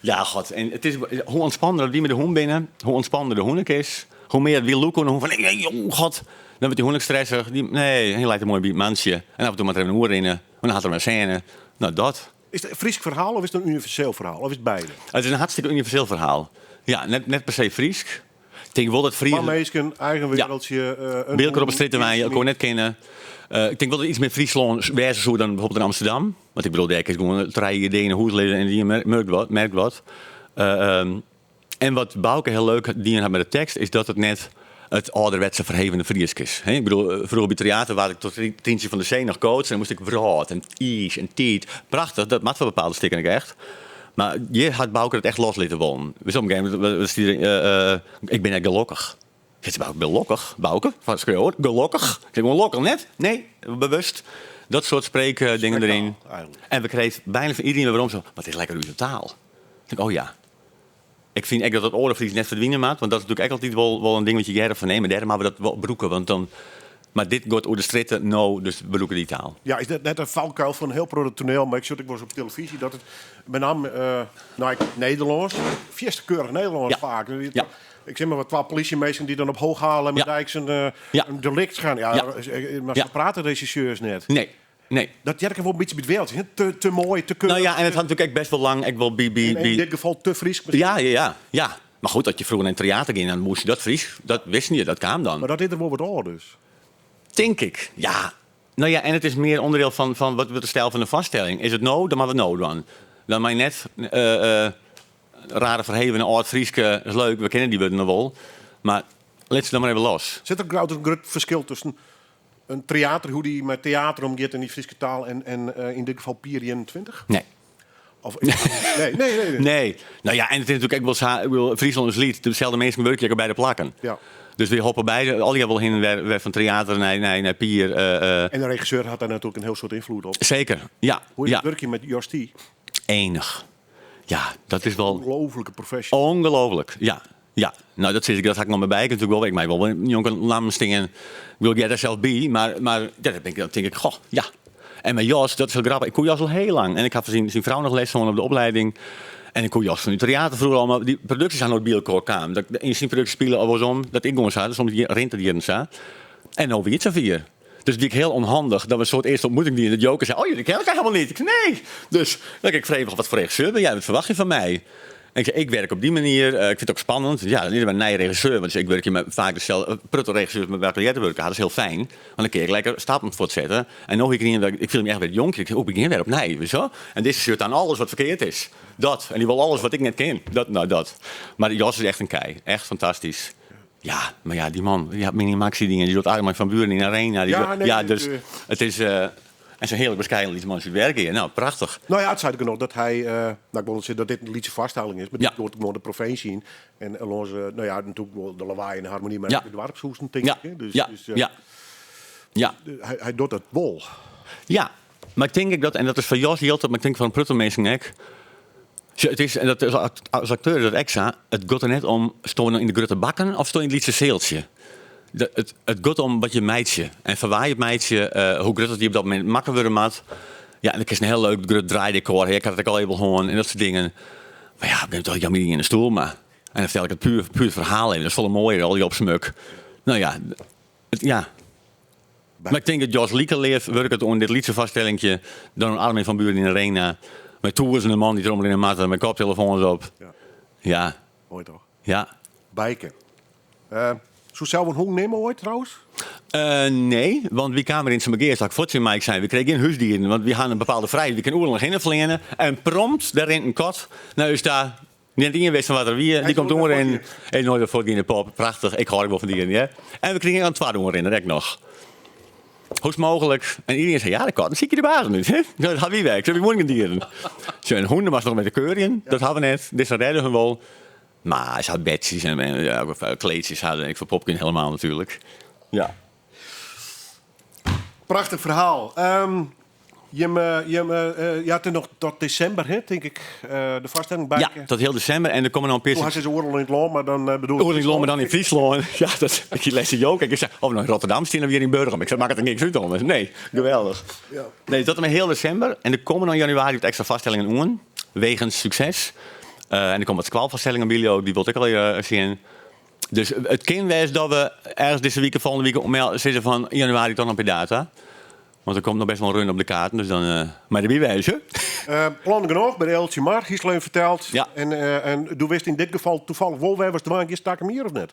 Ja, god, en it is, hoe ûntspander dat wy mei de hûn binne, hoe ûntspander de hûn ek is, hoe mear wy lûke oan de hûn fan, nee, nee, oh god, dan wurdt dy hûn ek stressich. Dy, nee, hy leit der moai by it mantsje. En af en toe moat er even oerrinne, want dan hat er wer in sêne. Nou, dat. Is it in Frysk ferhaal of is it in universeel ferhaal? Of is it beide? It is in hartstikke universeel ferhaal. Ja, net, net per se Frysk. Ik tink wol dat Friezen... Twa minsken, eigen wereldje. Ja. By elkoar op 'e strjitte wenje, elkoar net kenne. Ik tink wol dat iets mear Fryslân wêze soe dan bijvoorbeeld in Amsterdam. Want ik bedoel, dêr kinst gewoan trije jier yn 'e hûs lizze en ien merkt wat. Merkt wat. En wat Bauke hiel leuk dien hat mei de tekst, is dat it net it âlderwetse ferhevene Frysk is. Ik bedoel, froeger by Tryater waard ik troch Tryntsje van der Zee noch coacht en dan moast ik wrâld en iis en tiid. Prachtich, dat moat foar bepaalde stikken ek echt. Mar hjir hat Bauke it echt loslitte wollen. Dus op in gegeven momint stie der, ik bin net gelokkich. Sit Bauke gelokkich? Bauke, fan skriuwer, gelokkich? Ik gewoan lokkich net? Nee, bewust. Dat soart spreekdingen deryn. En we kregen bijna fan iedereen werom zo, wat is lekker ús taal. Ik denk, oh ja. Ik fyn ek dat it oare Frysk net ferdwine moat, want dat is natuerlik ek altyd wol, wol in ding wat je hearre fan nee, mar dêrom moatte we dat wol brûke, want dan. Mar dit giet oer de strjitte no, dus we brûke dy taal. Ja, is dat net in falkuil fan in hiel protte toneel, mar ik sjoch it ek wolris op telefyzje dat it benammen uh, nou, ik, Nederlânsk, fierste keurich Nederlânsk ja. faak. Ja. Ik zeg maar wat twa polysjeminsken dy't dan op Hoog Haarlemmerdijk ja. uh, ja. een delict gaan. Ja, ja. mar sa prate regisseurs net. Nee. Nee. Dat heart ek wol in bytsje by it wereldje. Te, te moai, te keurich. Nou ja, en it hat natuerlik ek best wol lang ek wol by, by, by... In dit gefal te Frysk miskien. Ja, ja, ja, ja. Mar goed, as je froeger nei in teater giene, dan moast je dat Frysk, dat wisten je, dat kaam dan. Mar dat is der wol wat ôf dus? Tink ik, ja. Nou ja, en it is mear ûnderdiel fan, fan wat wurdt de styl fan de foarstelling. Is it no, dan moatte we it no dwaan. Dan mei net uh, uh, rare ferhevene âld-Fryske, is leuk, we kenne dy wurden noch wol. Mar lit se dan mar even los. Sit der grout in grut ferskil tusken in teater, hoe't dy mei teater omgiet en dy Fryske taal en, en uh, yn dit gefal Pier 21? Nee. Of, nee, nee, nee, nee. Nee. Nou ja, en it is natuerlik ek wol sa, ik bedoel, Fryslân is lyts, deselde minsken wurkje ek op beide plakken. Ja. Dus wy hoppe beide allegear wol hinne wer, wer fan teater nei, nei, nei Pier. Uh, en de regisseur hat dêr natuerlik in hiel soad ynfloed op. Seker, ja. Hoe is ja. it wurkjen mei Jos Thie? Enich. Ja, dat is wol... Ongelooflike professional. Ongelooflik, ja. Ja, nou dat sis ik, dat ha ik noch mei Bijke natuerlik wol. Ik mei wol njonken lammen stean. Ik bedoel, ik hear dêr sels by, mar, mar ja, dan, bin ik, dan tink ik, goh, ja. En mei Jos, dat is hiel grappich, ik koe Jos al hiel lang. En ik ha fan syn, syn frou noch les hân op de opleiding. En ik koe Jos fan it teater froeger al, mar dy produksjes ha noait by elkoar kaam. Dat yn syn produksje spile of oarsom, dat ik gewoan sa, soms rint it jierren sa. En no wie it safier. Dus it wie ek hiel ûnhandich dat we in soart earste ontmoeting dienen. Dat Joke sei, oh jullie kennen elkaar helemaal niet. Ik sei, nee. Dus dan ik frege, wat foar regisseur bin jij? Wat ferwachtsje je fan my? En ik sei, ik werk op dy manier. Ik fyn it ek spannend. Ja, dan is der wer in nije regisseur. Want ik wurkje mei faak deselde protte regisseurs mei wa't ik earder wurke ha. Dat is hiel fijn. Want dan kin ik lekker stappen fuortsette. En no hie ik ien, ik fiel my echt wer jonkje. Ik sei, oh, ik begjin wer opnij. Weet je wel? En dizze sjocht aan alles wat ferkeard is. Dat. En dy wol alles wat ik net kin. Dat, nou dat. Mar Jos is echt in kei. Echt fantastysk. Ja, mar ja, dy man, dy hat Mini Maxi dien, dy docht Armin van Buuren yn Arena. Die Ja, nee, ja, dit, dus eh, it is eh, en sa'n hearlik beskeiden lyts mantsje út Wergea. Nou, prachtich. Nou ja, it seit genôch dat hy, eh, nou ik wol net sizze dat dit in lytse foarstelling is, mar Ja. dit docht gewoan de provinsje yn. En lâns, eh, nou ja, natuerlik wol de Lawei en de Harmonie, mar Ja. ek de doarpshûzen, tink Ja, ik. hè. Dus, ja, dus, eh, ja. Ja. hy, hy docht dat wol. Ja, mar ik tink ek dat, en dat is foar Jos jildt dat, mar ik tink foar in protte minsken ek. Sjoch, it is, en dat is as akteur is dat ek sa, it giet der net om, stean je yn de grutte bakken of stean je yn it lytse sealtsje. It, it giet om wat je meitsje. En foar wa je it meitsje, eh, hoe grut it dy op dat momint makke wurde moat. Ja, en dan kinst in hiel leuk grut draaidekor ha, ik ha it ek al even hân en dat soart dingen. Mar ja, op in gegeven momint jammer yn de stoel mar. En dan fertel ik it puer, puer it ferhaal even, dat is folle moaier, al dy opsmuk. Nou ja, it, ja. Mar ik tink dat Jos like leaf wurket oan dit lytse foarstellinkje dan oan Armin van Buuren yn Arena. Mei tûzenen man dy't der omrinne moatte, mei koptelefoans op. Ja. Ja. Moai toch? Ja. Bijke. Uh, Soe sels in hûn nimme oait trouwens? Uh, nee, want wy kamen yn Sint-Mageast, ik fuort tsjin Mike sein, wy krije gjin húsdieren, want wy ha in bepaalde frijheid, wy kinne oeral noch hinne fleane. En prompt, dêr rint in kat nei ús ta. Net ien wist fan wat er wie. Dy komt oanrinnen. En noait wer fuortgien de pop. Prachtich. Ik hâld ek wol fan dieren, hear. En we krigen in twadde oanrinner ek noch. Hoe is it mooglik? En iderien sei, ja, de katten sykje de bazen út. Hè? Dat ha wy wer. Ik sei, wy woene gjin dieren. Sjoch, en hûnen moatst noch mei de keurjen. Dat ha we net. Dizze rêde hun wol. Mar se hat bedsjes en, en ja, kleedsjes hadden. Ik foar Popken helemaal natuerlik. Ja. Prachtich ferhaal. Ehm, jim, eh, jim, eh, eh, ja, it is noch tot desimber, hè, tink ik, de foarstelling Ja, Bijke. tot hiel desimber. En der komme noch in pear... Toen hast oeral yn it lân, mar dan bedoel ik... Oeral yn it lân, mar dan yn Fryslân. Ja, dat, ik les Joke. Ik sei, of no yn Rotterdam stean of hjir yn Burgum. Ik sei, makket der niks út om. Nee, geweldich. Ja. Nee, tot en mei hiel desimber. En der komme noch yn januari wat ekstra foarstellingen oan. Wegens sukses. En der komme wat skoalfoarstellingen by jo, dy wol ik al sjen. Dus it kin wêze dat we ergens dizze wike, folgjende wike sizze fan januari toch noch in pear data. Want der komt noch best wol in run op de kaarten, dus dan uh, mei derby wêze. Uh, plan genôch by de Eeltsje Mar, hiest even ferteld. Ja. En, uh, en do wist yn dit gefal toevallig wol wêr watst dwaan giest takom jier of net?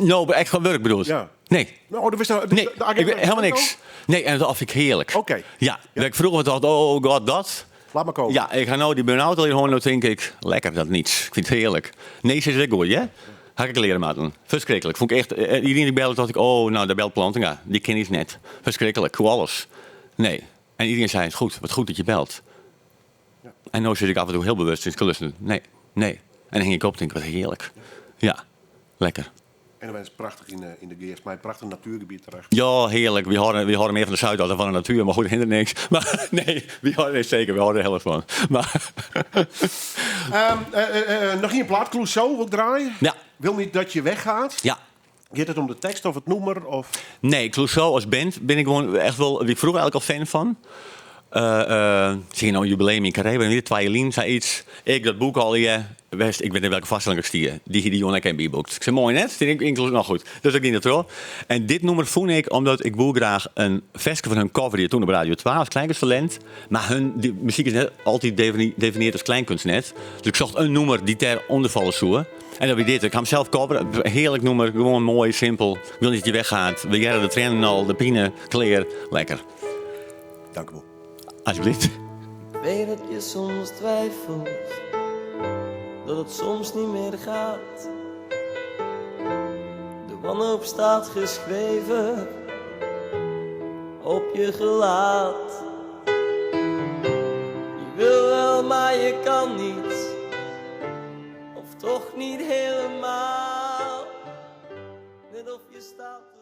No, echt fan wurk bedoelst? Ja. Nee. Nou, wist de, Nee, de agenda ik weet helemaal niks. Nee, en dat vind ik heerlijk. Oké. Ja, dat ik vroeger dacht, oh god, dat. Laat maar komen. Ja, ik ga nou die burn-out al in horen, dan denk ik, lekker dat niets. Ik vind het heerlijk. Nee, ze is ook goed, hè? Ga ik leren maken. Verschrikkelijk. Vond ik echt, iedereen die belde, dacht ik, oh, nou, daar belt Plantinga. Die ken ik net. Verschrikkelijk. Hoe alles. Nee. En iedereen zei, het goed, wat goed dat je belt. En nu zit ik af en toe heel bewust in het klussen. Nee, nee. En dan hing ik op, denk ik, wat heerlijk. Ja, lekker. En dan is het prachtig in de Geest, maar een prachtig natuurgebied terecht. Ja, heerlijk. We houden meer van de Zuidas dan van de natuur, maar goed, hindert niks. Maar nee, we houden nee, zeker, we houden er heel erg van. Maar, Nog een plaat, Clouseau, wil ik draaien? Ja. Wil niet dat je weggaat. ja. Gaat het om de tekst of het noemer? Of... Nee, Clouseau als band ben ik gewoon echt wel, ik vroeger eigenlijk al fan van. Zie je nou een jubileum in Carré, weer Twaalien zei iets. Ik dat boek al hier, West, ik weet niet welke vaststelling ik stier. Die hier die Jonna Ken boekt. Ik zei mooi net, vind ik inclusief nog goed. Dus ik niet dat wel. En dit nummer vond ik omdat ik wil graag een versje van hun cover die toen op Radio 12 kleinkunsttalent. Maar hun die muziek is net altijd definieerd als kleinkunstnet. Dus ik zocht een nummer die ter ondervallen zoe. En dat weer dit. Ik ga hem zelf coveren. Heerlijk nummer, gewoon mooi, simpel. Ik wil niet dat je weggaat. We jaren de trainen al, de pine, kleer. Lekker. Dank u wel. Alsjeblieft. Ik weet dat je soms twijfelt, dat het soms niet meer gaat. De wanhoop staat geschreven op je gelaat. Je wil wel, maar je kan niet, of toch niet helemaal. Net of je staat.